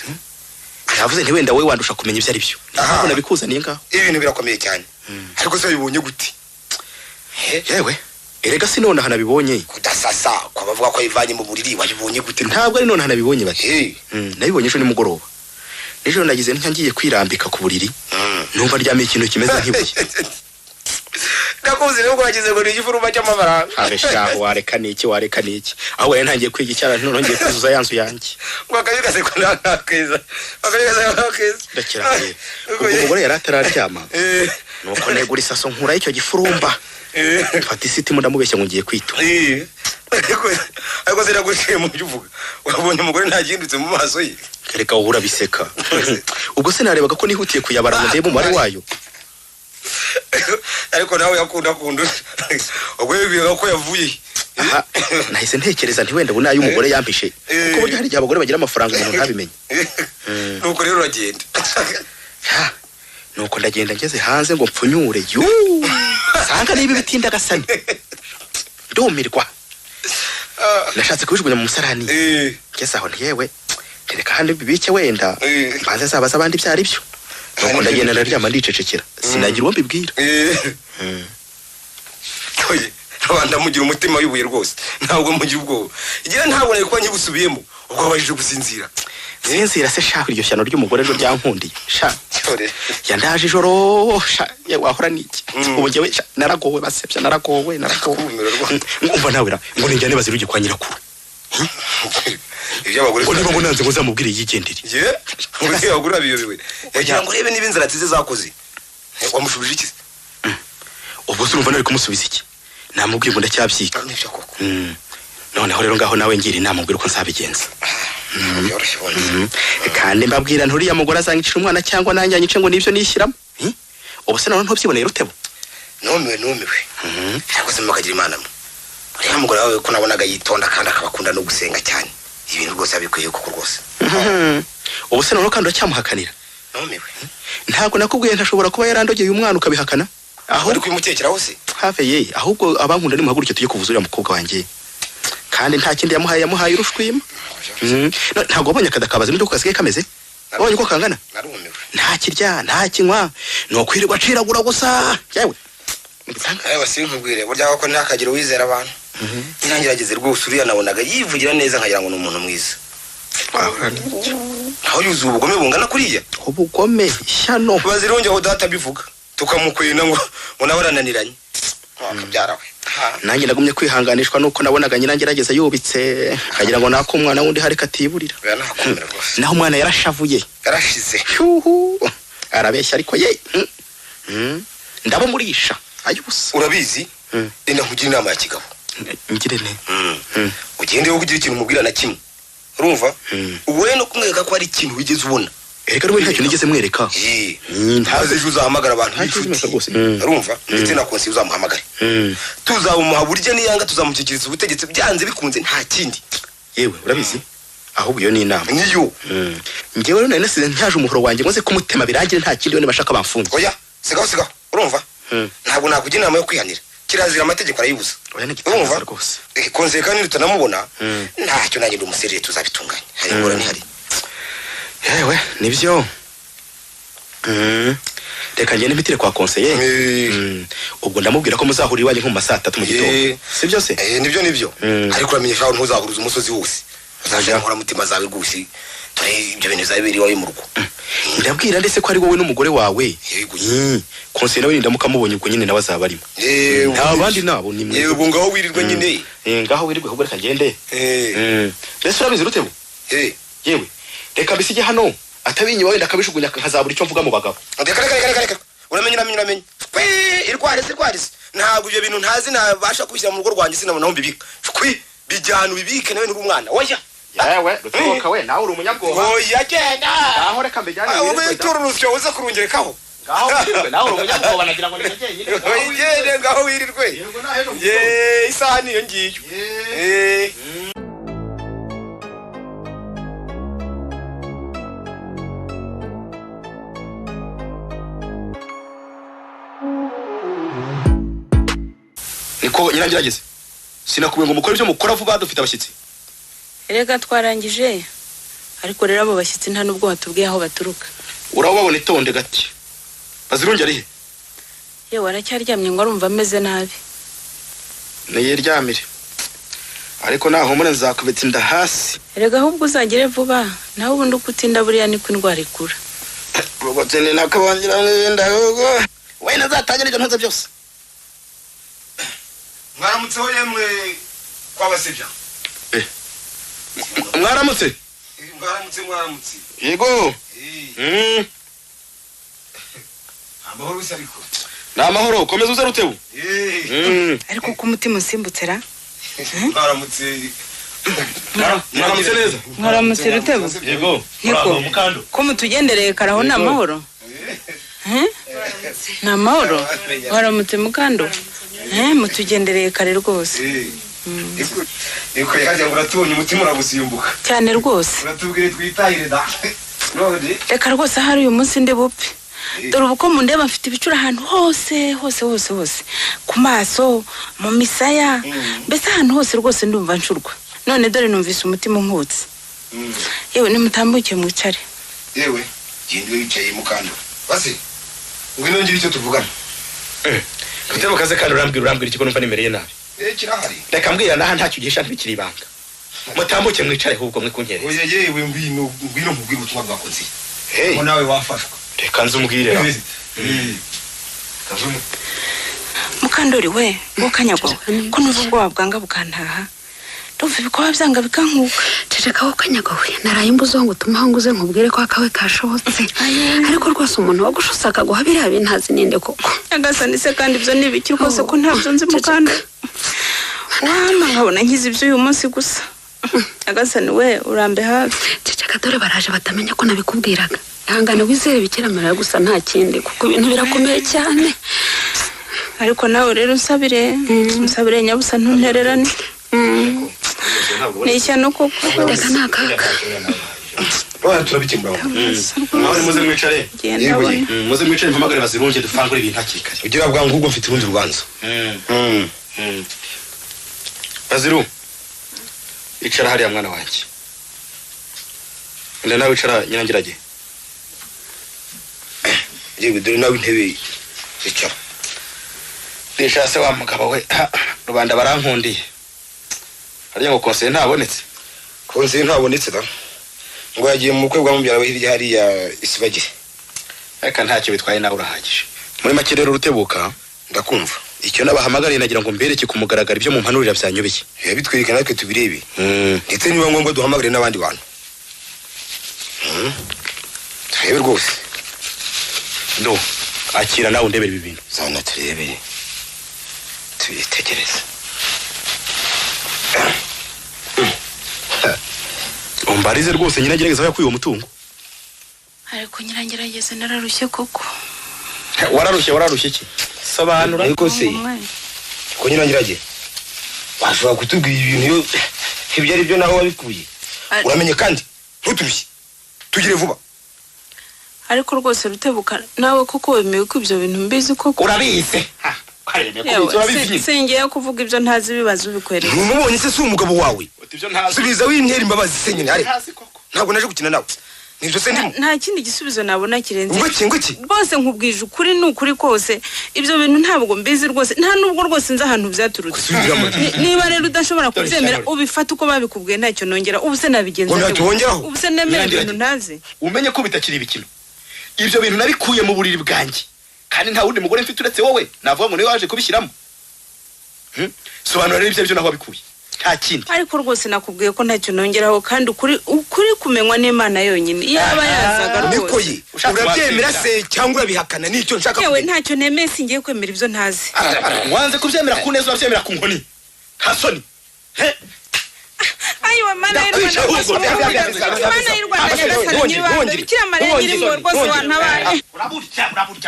Navuze nti wenda wowe wandusha kumenya ibyo ari byo. Ntabwo nabikuzaniye ngaho. Ibintu birakomeye cyane. Ariko se wabibonye gute? Yewe erega si none aha nabibonye. Kudasasa kwa bavuga ko yivanye mu buriri wabibonye gute? Ntabwo ari none aha nabibonye bati. Nabibonye ejo nimugoroba. Nijoro nagize ntya ngiye kwirambika ku buriri. Numva ryamiye ikintu kimeze nk'ibuye. Ndakuzi rero wagize ngo ni igifuruma cy'amafaranga. Habe shaho wareka niki wareka niki. Aho rero ntangiye kwiga icyara none ngiye kuzuza yanzu yanjye. Ngo akazi gaseko nakeza. Akazi gaseko nakeza. Ndakiraye. Ubwo umugore yari atararyama. Nuko negura isaso nkura icyo gifurumba. Mfata isitimu ndamubeshya ngo ngiye kwito. Ariko siragushye mu byo uvuga. Wabonye umugore ntagindutse mu maso ye. Reka uhura biseka. Ubwo se narebaga ko nihutiye kuyabara ngo ndebe umubare wayo. Ariko nawe yakunda kunda. Ubwo yibwira ko yavuye. Aha nahise ntekereza nti wenda bunayo umugore yampishe. Kuko burya hari igihe abagore bagira amafaranga umuntu ntabimenye. Nuko rero uragenda. Nuko ndagenda ngeze hanze ngo mpfunyure. Sanga niba bitinda gasani. Ndumirwa. Nashatse kubijugunya mu musarani. Ngeze aho ntiyewe. Tereka handi bibike wenda. Mbanze zabaza abandi byari byo. Nuko ndagenda ndaryama ndicecekera. Sinagira uwo mbibwira. Oye, abanda mugira umutima wibuye rwose. Ntabwo mugira ubwoba. Igira ntabwo nari kuba nkigusubiyemo. Ubwo wabajije gusinzira. Sinzira se shaho iryo shyano ry'umugore ryo ryankundiye. Sha. Yandaje ijoro sha wahora niki. Ubu njyewe naragowe basebya naragowe naragowe. Ngumva nawe ra ngo ninjyane baziruge kwa nyirakuru. Ibyo abagore ngo niba ngo nanze ngo zamubwire yigendere. Ye? Ngo se abagore abiyobewe. Yagira ngo urebe niba inzara tize zakoze. Wamushubije iki? Ubwo se urumva nari kumusubiza iki? Namubwiye ngo ndacyabyiga. Nibyo koko. Noneho rero ngaho nawe ngira inama mbwira uko nzabigenza. Kandi mbabwira nturiya mugore azangicira umwana cyangwa nanjye anyice ngo nibyo nishyiramo. Ubu se none ntubyiboneye Rutebo? Numiwe numiwe. Ariko se mukagira imana mwe. Uriya mugore wawe ko nabonaga yitonda kandi akabakunda no gusenga cyane. Ibintu rwose abikwiye koko rwose. Ubu se none kandi uracyamuhakanira? Numiwe. Ntabwo nakubwiye ntashobora kuba yarandogeye umwana ukabihakana. Aho uri kwimukekeraho se? Have ye, ahubwo abankunda nimuhaguruke tujye kuvuza uriya mukobwa wanjye. Kandi nta kindi yamuhaye yamuhaye urushwima. Ntabwo wabonye akadakabaza n'ibyo kasigaye kameze? Wabonye uko kangana? Narumiwe. Nta kirya, nta kinywa, no kwirirwa aciragura gusa. Yewe. Ayo sinkubwire burya ko ntakagira uwizera abantu. Nyirangerageze rwose uriya nabonaga yivugira neza nkagira ngo ni umuntu mwiza. Aho yuzuye ubugome bungana kuriya? Ubugome ishyano. Bazirongeye aho data bivuga. Tukamukwena ngo nawe arananiranye. Akabyara we. Nanjye nagumye kwihanganishwa nuko nabonaga nyirangerageza yubitse nkagira ngo nako umwana wundi hari katiburira. Naho umwana yarashavuye. Yarashize. Shuhu. Arabeshya ariko ye. Ndabamurisha. Ayubusa. Urabizi? Enda nkugira inama ya kigabo. Ngire ne. Ugende wo kugira ikintu umubwira na kimwe. Urumva? Uwe no kumwereka ko ari ikintu wigeze ubona. Erega rwe ntacyo nigeze mwereka. Ntaze ejo uzahamagara abantu b'inshuti. Urumva? Ndetse na konsi uzamuhamagare. Tuzamuha burya niyanga tuzamushyikiriza ubutegetsi byanze bikunze nta kindi. Yewe urabizi? Ahubwo iyo ni inama. Niyo. Njyewe rero nari nasize ntaje umuhoro wanjye ngoze kumutema birangire nta kindi we bashaka bamfunge. Oya, sigaho sigaho. Urumva? Ntabwo nakugira inama yo kwihanira. Kirazira amategeko arayibuza. Oya n'igitangaza rwose. Konse kandi tutanamubona ntacyo nanjye ndumuserere tuzabitunganya. Hari ingorane hari. Yewe nibyo. Reka ngende mpitire kwa conseiller. Ubwo ndamubwira ko muzahurira iwanjye nko mu masaha 3 mu gitondo. Si byo se? Nibyo nibyo. Ariko uramenye aho ntuzahuruza umusozi wose. Uzaje nkora mutima zawe rwose. Dore ibyo bintu bizabiri iwawe mu rugo. Ndabwira ndetse ko ari wowe n'umugore wawe. Conseiller nawe ndamukamubonye ubwo nyine nawe azaba arimo. Nta bandi nabo ni mwe. Yego ngaho wirirwe nyine. Ngaho wirirwe ahubwo reka ngende. Mbese urabizi Rutebo? Yewe. Reka bisige hano atabinyiba wenda akabishugunya nkazabura icyo mvuga mu bagabo. Reka reka reka reka. Uramenye uramenye uramenye. Twe irwarize irwarize. Ntabwo ibyo bintu ntazi nabasha kubishyira mu rugo rwanjye, sinabona aho mbibika. Shwi, bijyana ubibike nawe nturi umwana. Oya. Yewe Rutebuka we, nawe uri umunyabwoba. Oya genda. Ngaho reka mbijyane. Wowe tura urusyo uze kurungerekaho. Ngaho wirirwe, nawe uri umunyabwoba, nagira ngo ni njyenyine. Oya ngaho wirirwe. Ye, isaha niyo ngiyo. Eh. Niko nyirangerageze. Sinakubwiye ngo mukore ibyo mukora vuba, dufite abashyitsi. Erega twarangije, ariko rero abo bashyitsi nta nubwo batubwiye aho baturuka. Urababona itonde gati. Bazirungi ari he? Yewe aracyaryamye ngo arumva ameze nabi. Niyiryamire. Ariko naho mure nzakubita inda hasi. Erega ahubwo uzagere vuba, naho ubundi uko utinda buriya niko indwara ikura. Ubwo tene nakabongira n'inda ahubwo. We nazatangira ibyo ntuze byose. Mwaramutseho yemwe kwabasebya. Mwaramutse? Mwaramutse, mwaramutse. Yego. Amahoro se ariko. Ni amahoro, komeza uze Rutebu. Ariko ko umutima usimbutse ra? Mwaramutse. Mwaramutse neza. Mwaramutse Rutebu. Yego. Muraho mukando. Ko mutugendereye karaho ni amahoro? Ni amahoro. Mwaramutse mukando. Mutugendereye kare rwose. Iko yaje ngo uratubonye umutima uragusimbuka. Cyane rwose. Uratubwire twitahire da. None reka rwose hari uyu munsi ndi bupfe. Dore ubu ko mundeba mfite ibicura ahantu hose hose hose hose. Ku maso, mu misaya, mbese ahantu hose rwose ndumva nshurwa. None dore numvise umutima unkutse. Yewe nimutambuke mwicare. Yewe genda wicaye mukando. Basi ngwino ngire icyo tuvugana. Rutebuka se kandi urambwira ikigo numva nimereye nabi. Kirahari. Reka mbwira naha ntacyo ugisha ntibikiri ibanga. Mutambuke mwicare ahubwo mwe kunyereza. Oya yewe ngwino ngwino nkubwire ubutumwa bwakoze. Ko nawe wafashwa. Reka nzumubwire. Mukandori we, wokanyagwa ko numva ubwoba bwanga bukantaha. Ndumva ibikoba byanga bikankuka. Ceceka wokanyagwa we, naraye imbuzo ngo utume aho nguze nkubwire ko akawe kashobotse. Ariko rwose umuntu wagushutse akaguha biriya bintazi ninde koko. Nyagasani se kandi ibyo ni ibiki rwose ko ntabyo nzi mukando. Wama nkabona nkize ibyo uyu munsi gusa. Nyagasani we urambe hafi. Ceceka dore baraje batamenya ko nabikubwiraga. Ihangane wizere Bikira Mariya gusa nta kindi kuko ibintu birakomeye cyane. Ariko nawe rero unsabire, unsabire nyabusa ntuntererane. Ni ishyano koko. Reka ni akaga. Oya turabikemura. Nawe muze mwicare. Muze mwicare mpamagare Bazirungi dufangure ibintu hakiri kare. Ugira bwangu ubwo mfite urundi rubanza. Baziru, icara hariya mwana wanjye. Nda nawe icara nyirangirage. Yewe dore nawe intebe icara. Nisha se wa mugabo we, rubanda barankundiye. Hariya ngo konseye ntabonetse. Konseye ntabonetse da. Ngo yagiye mu bukwe bwa mubyara we hirya hariya isibagire. Reka ntacyo bitwaye nawe urahagije. Muri make rero Rutebuka, ndakumva. Icyo nabahamagariye nagira ngo mbereke kumugaragara ibyo mumpanurira byanyobeye. Bitwereka natwe tubirebe. Ndetse niba ngombwa duhamagare n'abandi bantu. Turebe rwose. Do akira nawe ndebere ibi bintu. Zana turebe. Tubitegereze. Umbarize rwose nyiragerageza aho yakuye uwo mutungo. Ariko nyirangerageze nararushye koko. Wararushye iki? Sobanura. Ariko se ko nyirangirage washobora kutubwira ibintu ibyo ari byo naho wabikuye. Uramenye kandi ntuturushye. Tugire vuba. Ariko rwose Rutebuka nawe koko wemeye ko ibyo bintu mbizi koko. Urabizi. Singiye kuvuga ibyo ntazi ibibazo ubikwereka. Ntumubonye se si umugabo wawe. Subiza wintera imbabazi se nyine ariko. Ntabwo naje gukina nawe. Nibyo se ndimo. Nta kindi gisubizo nabona kirenze. Ngo iki? Rwose nkubwije ukuri ni ukuri kose. Ibyo bintu ntabwo mbizi rwose. Nta nubwo rwose nzi ahantu byaturutse. Niba rero udashobora kubyemera ubifata uko babikubwiye ntacyo nongera. Ubu se nabigenza. Ubu se nemera ibintu ntazi. Umenye ko bitakiri ibikino. Ibyo bintu nabikuye mu buriri bwanjye. Kandi nta wundi mugore mfite uretse wowe. Navuga ngo niwe waje kubishyiramo. Sobanura rero ibyo naho wabikuye. Nta kindi. Ariko rwose nakubwiye ko ntacyo nongeraho, kandi ukuri kumenywa n'Imana yonyine. Yaba yazaga rwose. Niko ye, urabyemera se cyangwa urabihakana? Nicyo nshaka. Yewe ntacyo nemeye, singiye kwemera ibyo ntazi. Wanze kubyemera ku neza, urabyemera ku nkoni. Nta soni. He? Ayiwe Mana y'u Rwanda, Mana y'u Rwanda nyagasani nyir'ibanga, Bikira Mariya nyir'impuhwe rwose wantabaye. Uraburya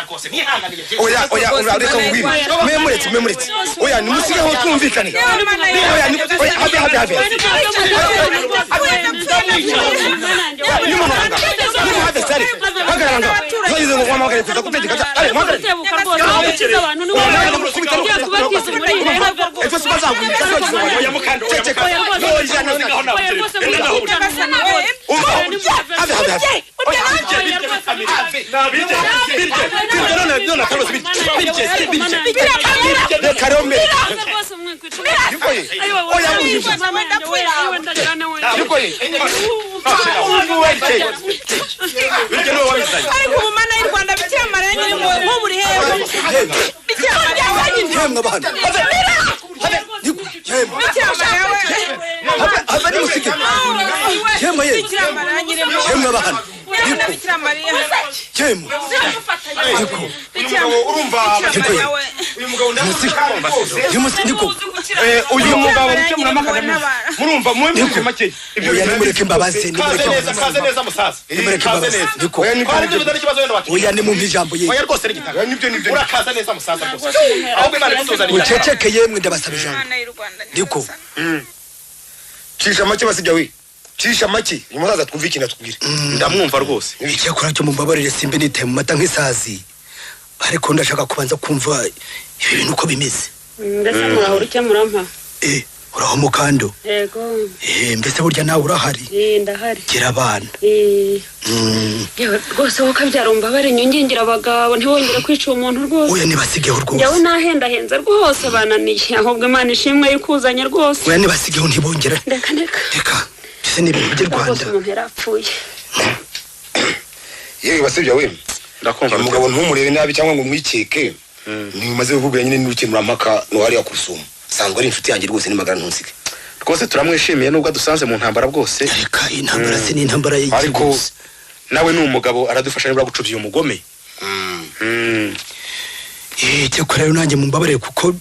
rwose ntihanganiye. Oya oya, urareka ngwino. Memuretse. Oya nimusigeho twumvikane. Oya oya, habe. Nimuhave sare. Hagarara ngaho. Nzayize ngo wamuhagarare kuza gutegeka. Are muhagarare. Ejo sibazaguhita. Oya mukando. Ceceka. Ariko ubu Mana y'u Rwanda, Bikira Mariya nyir'impuhwe, nk'ubu uri hehe? Bikira Mariya Uyu mugabo murumva mwe make ibyo nimureke mbabaze, kaze neza musaza, nimureke mbabaze. Oya ni mu ijambo ye. Oya rwose n'igitaka. Nibyo urakaza neza musaza rwose. Ahubwo Imana ikutuzanira. Uceceke yemwe, ndabasaba ijambo. Niko cisha make basibya we. Cisha make uyu musaza twumva ikintu atubwira. Ndamwumva rwose. Icyakora cyo mumbabarire simbe nitaye mu mata nk'isazi, ariko ndashaka kubanza kumva ibi bintu uko bimeze. Mbese murahora icyo murampa? Uraho mukando? Yego. Mbese burya nawe urahari? Ndahari. Gira abana. Yewe rwose wowe kabyara umbabare nyingingira abagabo ntibongere kwica umuntu rwose. Oya nibasigeho rwose. Njyewe nahendahenze rwose bananiye, ahubwo Imana ishimwe yikuzanye rwose. Oya nibasigeho ntibongera. Reka reka. Reka. Mbese ni ibintu by'u Rwanda. Rwose umuntu yarapfuye. Yewe basibya we. Ndakumva. Umugabo ntumurebe nabi cyangwa ngo umwikeke. Ni umaze kuvuga nyine n'urukemurampaka no hariya kurusuma. Sanzwe ari inshuti yanjye rwose nimagara ntusige. Rwose turamwishimiye nubwo adusanze mu ntambara bwose. Reka intambara se ni intambara y'iki? Ariko nawe ni umugabo aradufasha nibura gucubya umugome. Cyakora rero nanjye mumbabarire kuko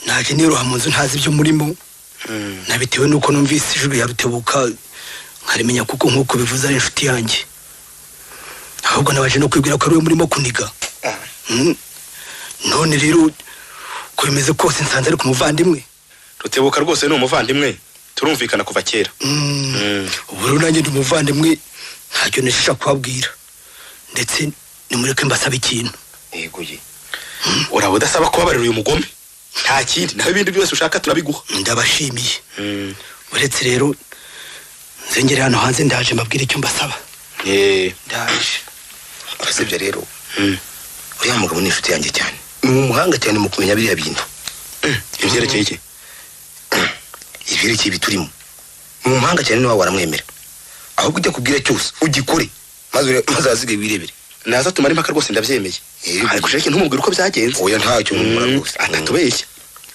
naje niroha mu nzu ntazi ibyo murimo. Nabitewe nuko numvise ijwi ya Rutebuka nkarimenya kuko nkuko bivuze ari inshuti yanjye. Ahubwo nabaje no kwibwira ko ari we murimo kuniga. None rero ko bimeze kose nsanze ari ku muvandimwe. Rutebuka rwose ni umuvandimwe, turumvikana kuva kera. Ubu rero nanjye ndi umuvandimwe ntacyo nishisha kubabwira, ndetse nimureke mbasaba ikintu. Yego ye. Uraba udasaba kubabarira uyu mugome, nta kindi, naho ibindi byose ushaka turabiguha. Ndabashimiye. Uretse rero nzengere hano hanze ndaje mbabwire icyo mbasaba. Ndaje. Urasibye rero uriya mugabo ni inshuti yanjye cyane. Ni umuhanga cyane mu kumenya biriya bintu. Ibyerekeye iki? Ibyerekeye ibiturimo. Ni umuhanga cyane niwe waramwemera. Ahubwo ujya kubwira cyose ugikore maze azige wirebere. Naza tumara impaka rwose ndabyemeye. Ariko sheke ntumubwire uko byagenze. Oya ntacyo numura rwose. Atatubeshya.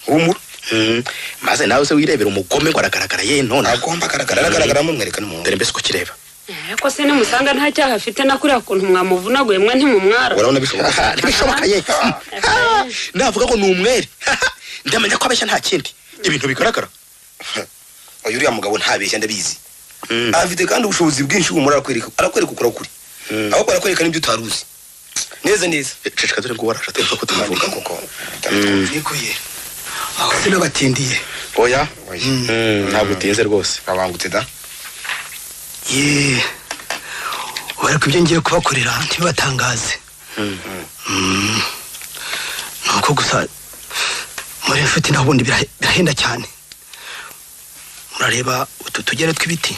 Humura. Maze nawe se wirebera umugome ngo aragaragara ye none. Agomba agaragara, aragaragara mumwereka n'umuntu. Dore mbese uko kireba. Ariko se nimusanga nta cyaha afite na kuriya kuntu mwamuvunaguye mwe ntimumwara. Urabona bishoboka? Ntibishoboka ye. Navuga ngo ni umwere. Ndamenya ko abeshya nta kindi. Ibintu bigaragara. Oya uriya mugabo ntabeshya ndabizi. Afite kandi ubushobozi bwinshi humura arakwereka ukora kuri. Ahubwo arakwereka n'ibyo utaruzi. Neza neza. Ceceka dore ngo warasha tuvuga ko tuvuga koko. Niko ye. Aho sinabatindiye. Oya. Ntabwo utinze rwose. Abangutse da. Ye. Ariko ibyo ngiye kubakorera ntibibatangaze. Nuko gusa muri inshuti naho ubundi birahenda cyane. Murareba utu tugere tw'ibiti.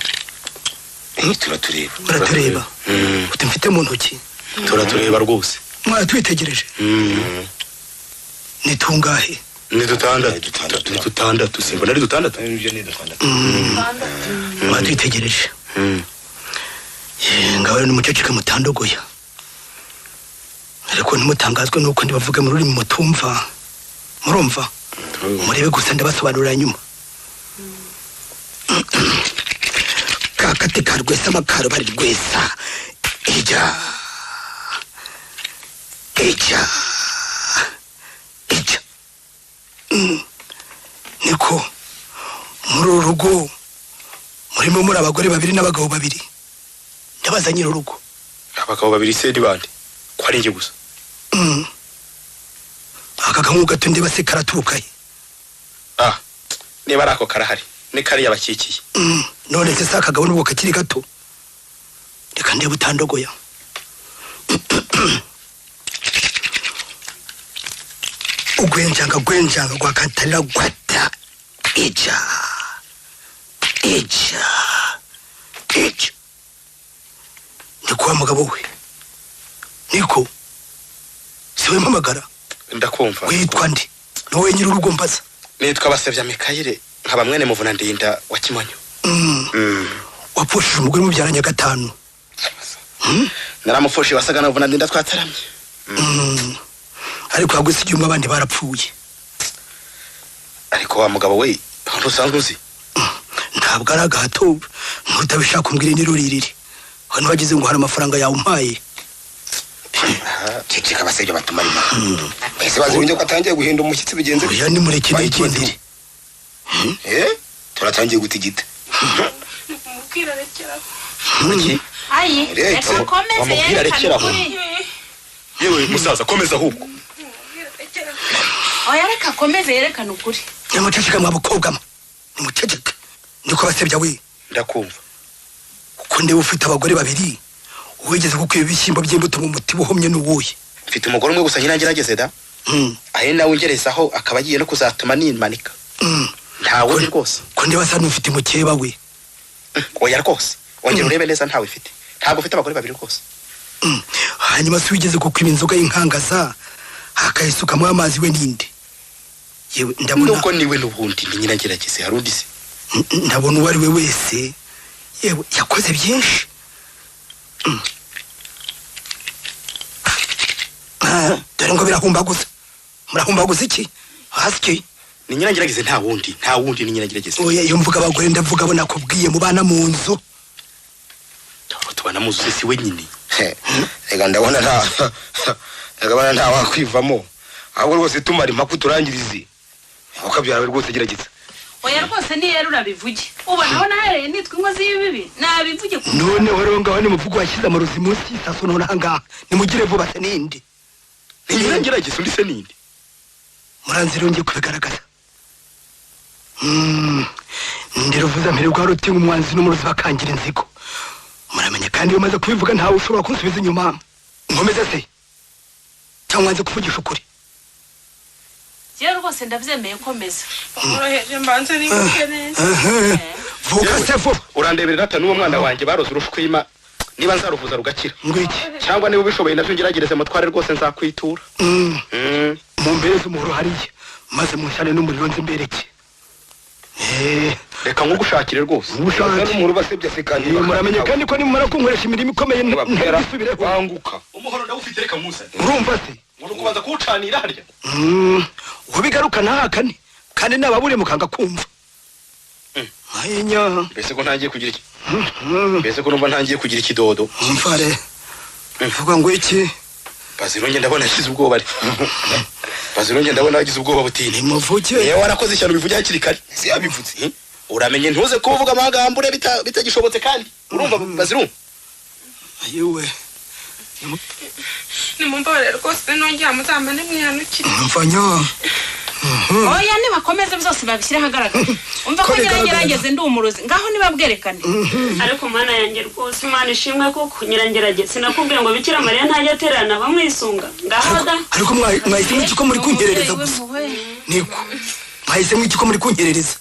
Turatureba. Muratureba. Utu mfite mu ntoki. Turatureba rwose. Mwaratwitegereje. Ni tungahe? Ni dutandatu. Ni dutandatu. Simbona ari dutandatu. Mwaratwitegereje. Ngaho rero nimuceceke mutandogoya. Ariko ntimutangazwe nuko ndibavuge mu rurimi mutumva. Murumva? Murebe gusa ndabasobanurira nyuma. Gati ka Rwesa amakaro bari Rwesa. Ijya ijya ijya. Niko muri uru rugo murimo muri abagore babiri n'abagabo babiri. Ndabaza nyiri urugo. Abagabo babiri se ni bande? Ko ari njye gusa. Aka kangu gato ndeba se karaturuka he? Ah, niba ari ako karahari ni kariya bakikiye. None se sakagabo nubwo kakiri gato. Reka ndebe utandogoya. Ugwenjanga gwenjanga gwakantalira gwata. Ija ija ija. Ndikuwa mugabo we. Niko siwe mpamagara. Ndakumva. Witwa ndi? Nowe nyiri urugo mbaza. Nitwa Basebya Mikayire nkaba mwene Muvuna Ndinda wa Kimonyo. Wapfushije umugore mubyaranye gatanu. Naramupfushije wasaga na Muvuna Ndinda twataramye. Ariko yagusigiye umwe abandi barapfuye. Ariko wa mugabo we ntusanzwe uzi? Ntabwo ari agahato ntutabishaka umbwire niruririre. Hano bagize ngo hari amafaranga yawe umpaye. Ceceka Basebya batuma rima. Ese bazi ko atangiye guhinda umushyitsi bigenze. Oya ni mureke nigendere. Turatangiye gutigita. Mubwira rekeraho. Ayi, reka komeze yerekane ukuri. Yewe musaza komeza ahubwo. Oya reka komeze yerekane ukuri. Nimuceceke mwa bukobwa mwe. Nimuceceke. Niko Basebya we. Ndakumva. Uko ndeba ufite abagore babiri. Uwigeze gukwiba ibishyimbo by'imbuto mu muti buhomye n'uwuye. Mfite umugore umwe gusa nyirangirageze da. Ahe nawe ungerezaho akaba agiye no kuzatuma nimanika. Ntawe rwose. Ko ndeba sa n'ufite mukeba we. Oya rwose. Ongera urebe neza ntawe ufite. Ntabwo ufite abagore babiri rwose. Hanyuma se wigeze gukwiba inzoga y'inkangaza akayisukamo amazi we ninde? Yewe ndabona nuko niwe n'ubundi ni nyirangirageze harundi se. Ndabona uwo ari we wese yewe yakoze byinshi. Dore ngo birahumbaguza. Murahumbaguza iki? Hasi ni nyirangirageze nta wundi, nta wundi ni nyirangirageze. Oya iyo mvuga abagore ndavuga abo nakubwiye mubana mu nzu. Tubana mu nzu si wenyine. Reka ndabona nta ndabona nta wakwivamo. Ahubwo rwose tumara impaka uturangirize. Ukabyara rwose gerageza. Oya rwose ni yera urabivuge. Ubona nahereye nitwa inkozi y'ibibi. Nabivuge ku. None rero ngaho ni muvugo washyize amarozi munsi isaso none ahangaha. Nimugire vuba se ninde? Ni nyirangirageze undi se ninde? Muranzira ngiye kubigaragaza. Ndiruvuza mpere rwa rutinga umwanzi n'umurozi bakangira inzigo. Muramenye kandi iyo maze kubivuga ntawe ushobora kunsubiza inyuma. Nkomeze se? Cyangwa nze kuvugisha ukuri? Jewe rwose ndabyemeye komeza. Oroheje mbanze nibuke neza. Vuga se vuba. Urandeberera ata n'uwo mwana wanjye baroze urushwima niba nzaruvuza rugakira. Ngwiki. Cyangwa niba ubishoboye navyo ngeragereze mutware rwose nzakwitura. Mumbereze umuhoro hariya maze munshane n'umuriro nzi mbereke. Reka nkugushakire rwose. Ushaka n'umuhoro Basebya se kandi. Muramenye kandi ko nimumara kunkoresha imirimo ikomeye ntibisubireho. Banguka. Umuhoro ndawufite reka nkusane. Urumva se? Ngo kubanza kuwucanira harya. Ubigaruka ntahakane kandi nababure mukanga kumva. Ayinya. Mbese ko ntangiye kugira iki? Mbese ko numva ntangiye kugira ikidodo. Umfare. Mvuga ngo iki? Bazirunge ndabona ashize ubwoba ari. Bazirunge ndabona agize ubwoba butini. Nimuvuge. Yewe warakoze ishyano bivuge hakiri kare. Si yabivutse. Uramenye ntuze kuvuga amagambo ure bitagishobotse kandi. Urumva Bazirunge? Ayiwe. Nimumbabarire rwose nongera muzamane mwihanukire. Mfanya. Oya nibakomeze byose babishyire ahagaragara. Umva ko nyirangirageze ndi umurozi. Ngaho nibabwerekane. Ariko mana yanjye rwose Imana ishimwe kuko nyirangirageze sinakubwiye ngo Bikira Mariya ntajya aterana bamwisunga. Ngaho da. Ariko mwahisemo iki ko muri kunyerereza gusa? Niko. Mwahisemo iki ko muri kunyerereza?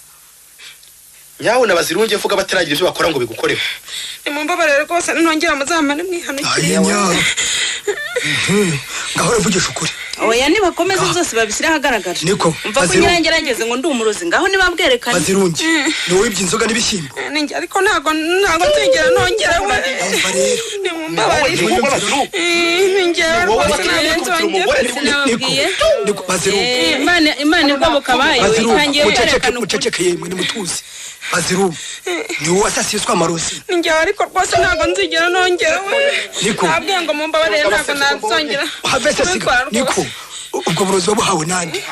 Nyawe na Bazirunge mvuga bataragira ibyo bakora ngo bigukoreho. Nimumbabarire rwose nongera muzamane mwihanukire. Ngaho uvugisha ukuri. Oya nibakomeze byose babishyire ahagaragara. Niko. Umva ko nyirangirageze ngo ndi umurozi. Ngaho nibabwerekane. Bazirunge. Ni wowe iby'inzoga n'ibishyimbo. Ninjye ariko ntago nzigera nongera we. Nimumbabarire. Ninjye rwose ntabwo Niko Bazirunge. Imana igoboka abayo itangiye kwerekana ukuri. Muceceke yemwe nimutuze. Baziru ni wowe wasasiswa amarozi. Ni njyewe ariko rwose ntabwo nzigera nongera we. Niko. Nabwiye ngo mumbabarire ntabwo nazongera. Have se siga. Niko. Ubwo burozi wabuhawe nande?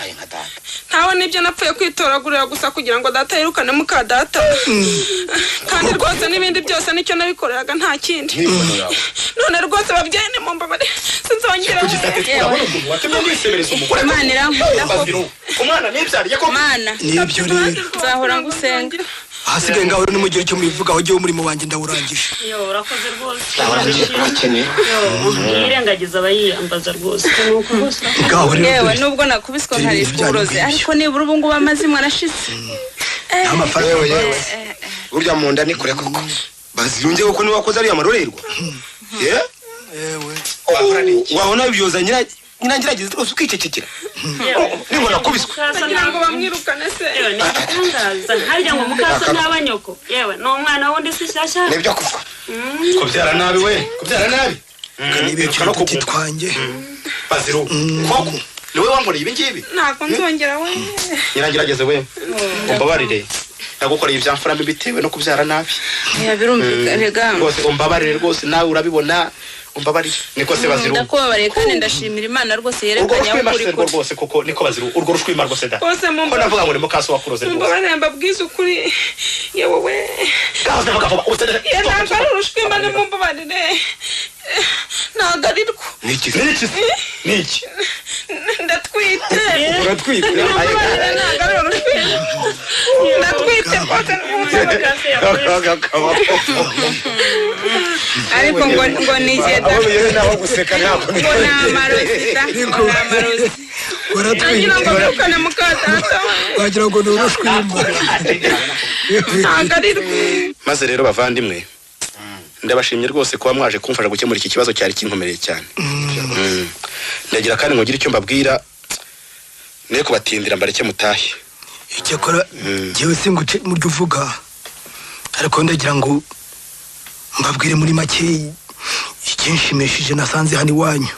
Ntawe nibyo napfuye kwitoragurira gusa kugira ngo data yirukane muka data. Kandi rwose n'ibindi byose nicyo nabikoreraga nta kindi. None rwose babyeyi ni mumbabarire sinzongera. Imana irankunda koko. Umwana nibyariye koko. Mana Nibyo rero. nzahora ngusenga. Ahasigaye ngaho rero nimugire icyo mubivugaho jyewe umurimo wanjye ndawurangije. Yo urakoze rwose. Urakene. Yo yirengagiza abayiyambaza rwose. Nuko rwose urakoze. Ngaho rero Yewe dore nubwo nakubiswe Dore nkarishwa ibintu byanyu uburozi ngibyo. ariko nibura ubu ngubu amazimwe arashize. Nta mafaranga. Yewe yewe. Burya mu nda ni kure koko. Bazirunge kuko niwe wakoze ariya marorerwa. Ye? Yewe. Wabona byoza nyira ngerageza rwose ukicecekera. Ningo nakubiswe. Mukaso Kugira ngo bamwirukane se. Yewe ni igitangaza. Harya ngo mukaso ntaba nyoko. Yewe ni umwana wundi si shyashya. Nibyo kuvuga. Kubyara nabi we, kubyara nabi. Kanibikira uduti twanjye. Baziru koko niwe wankoreye ibi ngibi. Ntabwo nzongera we. Nyirangerageze we, umbabarire nagukoreye ibyamfura mbi bitewe no kubyara nabi. Oya birumvikana rega. Rwose umbabarire rwose nawe urabibona, umbabarire. Niko se Baziru. Ndakubabariye kandi ndashimira Imana rwose Urwo yerekanye aho rushwima ukuri se rwo kuri. rwose koko niko Baziru, urwo rushwima rwose da. Rwose Ko mumbabarire. navuga ngo ni mukaso wakuroze rwose. Mumbabarire mbabwize ukuri. Yewe we. Ngaho se vuga vuba. Ye ntabwo ari urushwima nimumbabarire. Ntabwo ari rwo. Niki? Niki? Niki? Ndatwite. Uratwite. Mumbabarire ntabwo ari urushwima. Ndatwite rwose nimumbabarire. Ariko ngo ngo ni jye da. Aho bigeze naho guseka ntabwo. Ngo ni amarozi da. Ngo ni amarozi. Nagira ngo Waratwite. birukane muka data we. Wagira ngo ni urushwima. Ntabwo ari rwo. Maze rero bavandimwe, ndabashimye rwose kuba mwaje kumfasha gukemura iki kibazo cyari kinkomereye cyane. Ndagira kandi ngo ngire icyo mbabwira, ne kubatindira mbareke mutahe. Icyakora jyewe singuce mu byo uvuga, ariko ndagira ngo mbabwire muri make ikinshimishije nasanze hano iwanyu.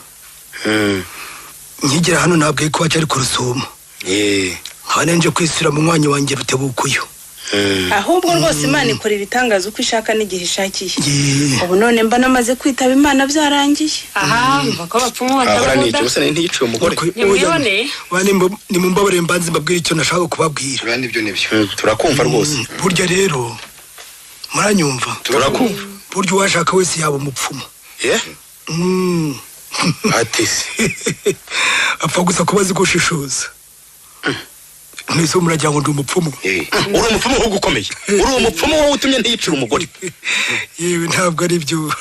Nkigera hano nabwiye ko wacu ari ku rusumo. Nkaba nje kwisura mu mwanya wanjye Rutebukuyo. Ahubwo rwose Imana ikora ibitangaza uko ishaka n'igihe ishakiye. Ye. Ubu none mba namaze kwitaba Imana byarangiye. Aha mva ko abapfumu Ahora ni batabaho iki da. gusa ntiyiciye umugore. Nimwiboneye. Nimumbabarire mbanze mbabwire icyo nashaka kubabwira. Oya nibyo nibyo. Turakumva rwose. Burya rero muranyumva. Turakumva. Burya uwashaka wese yaba umupfumu. Ye? Atese. Apfa gusa kuba azi gushishoza. Mwese muragira ngo ndi umupfumu. Uri umupfumu ahubwo ukomeye. Uri umupfumu wowe utumye ntiyicira umugore. Yewe ntabwo ari byo.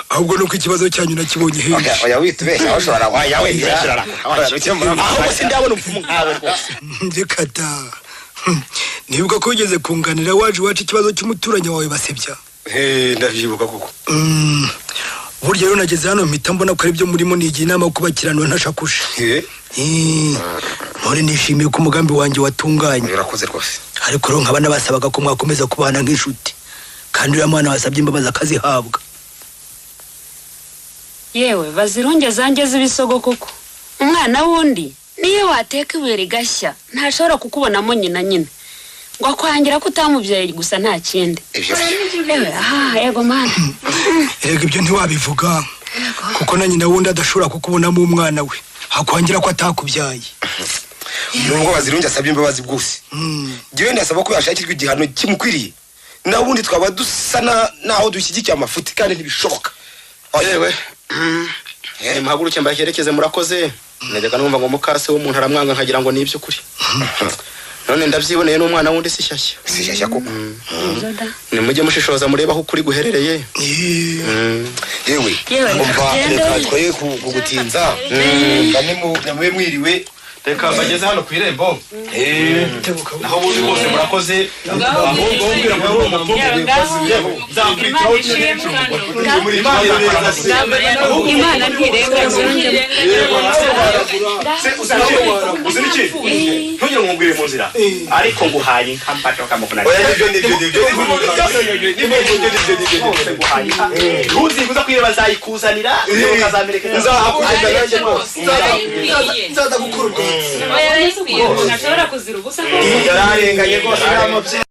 Ahubwo nuko ikibazo cyanyu nakibonye henshi. Oya witubeshya aho ushobora Oya witubeshya. Ahubwo sindabona umupfumu nkawe rwose. Reka da. Nibuka ko wigeze kunganira waje iwacu ikibazo cy'umuturanyi wawe basebya. Ndabyibuka koko. Burya rero nageze hano mpita mbona ko ari byo murimo, nigira inama yo kubakiranura ntashakuje. None nishimiye ko umugambi wanjye watunganye. Urakoze rwose. Ariko rero nkaba nabasabaga ko mwakomeza kubana nk'inshuti. Kandi uriya mwana wasabye imbabazi akazihabwa. Yewe bazirunge zanjye z'ibisogo koko. Umwana wundi niyo wateka ibuye rigashya ntashobora kukubonamo nyina nyina. Ngo akwangira ko utamubyaye gusa nta kindi. Yewe aha yego mana. Erega ibyo ntiwabivuga. Kuko na nyina wundi adashobora kukubonamo umwana we. Hakwangira ko atakubyaye. Nubwo Bazirunge asabye imbabazi bwose. Njyewe ndasaba ko yashakirwa igihano kimukwiriye. Naho ubundi twaba dusa naho dushyigikiye amafuti kandi ntibishoboka. Yewe. Nimuhaguruke mbaherekeze murakoze. Najyaga numva ngo mukase w'umuntu aramwanga nkagira ngo ni iby'ukuri. None ndabyiboneye n'umwana wundi si shyashya. Si shyashya koko. Nimujye mushishoza murebe aho ukuri guherereye. Yewe. Umva reka twoye kugutinza. Mbe mwiriwe. Reka bageze hano ku irembo. Naho bundi bose murakoze. Ahubwo umbwira ngo uri umupfumu. Nzakwitaho Imana ntirenganya. Uzi n'ikindi Ntugire ngo nkubwire mu nzira, ariko nguhaye inka mbaje bakamuvuna. Oya, nibyo nibyo nibyo nibyo nibyo nibyo nibyo. Rwose nguhaye inka, ntuziguza kuyireba, nzayikuzanira ukazamerekeza. Nzahakugeza nanjye rwose. Nzaza gukura ubwatsi. Oya, yarayikwiye, umuntu ashobora kuzira ubusa ko Yararenganye rwose, uriya mubyeyi.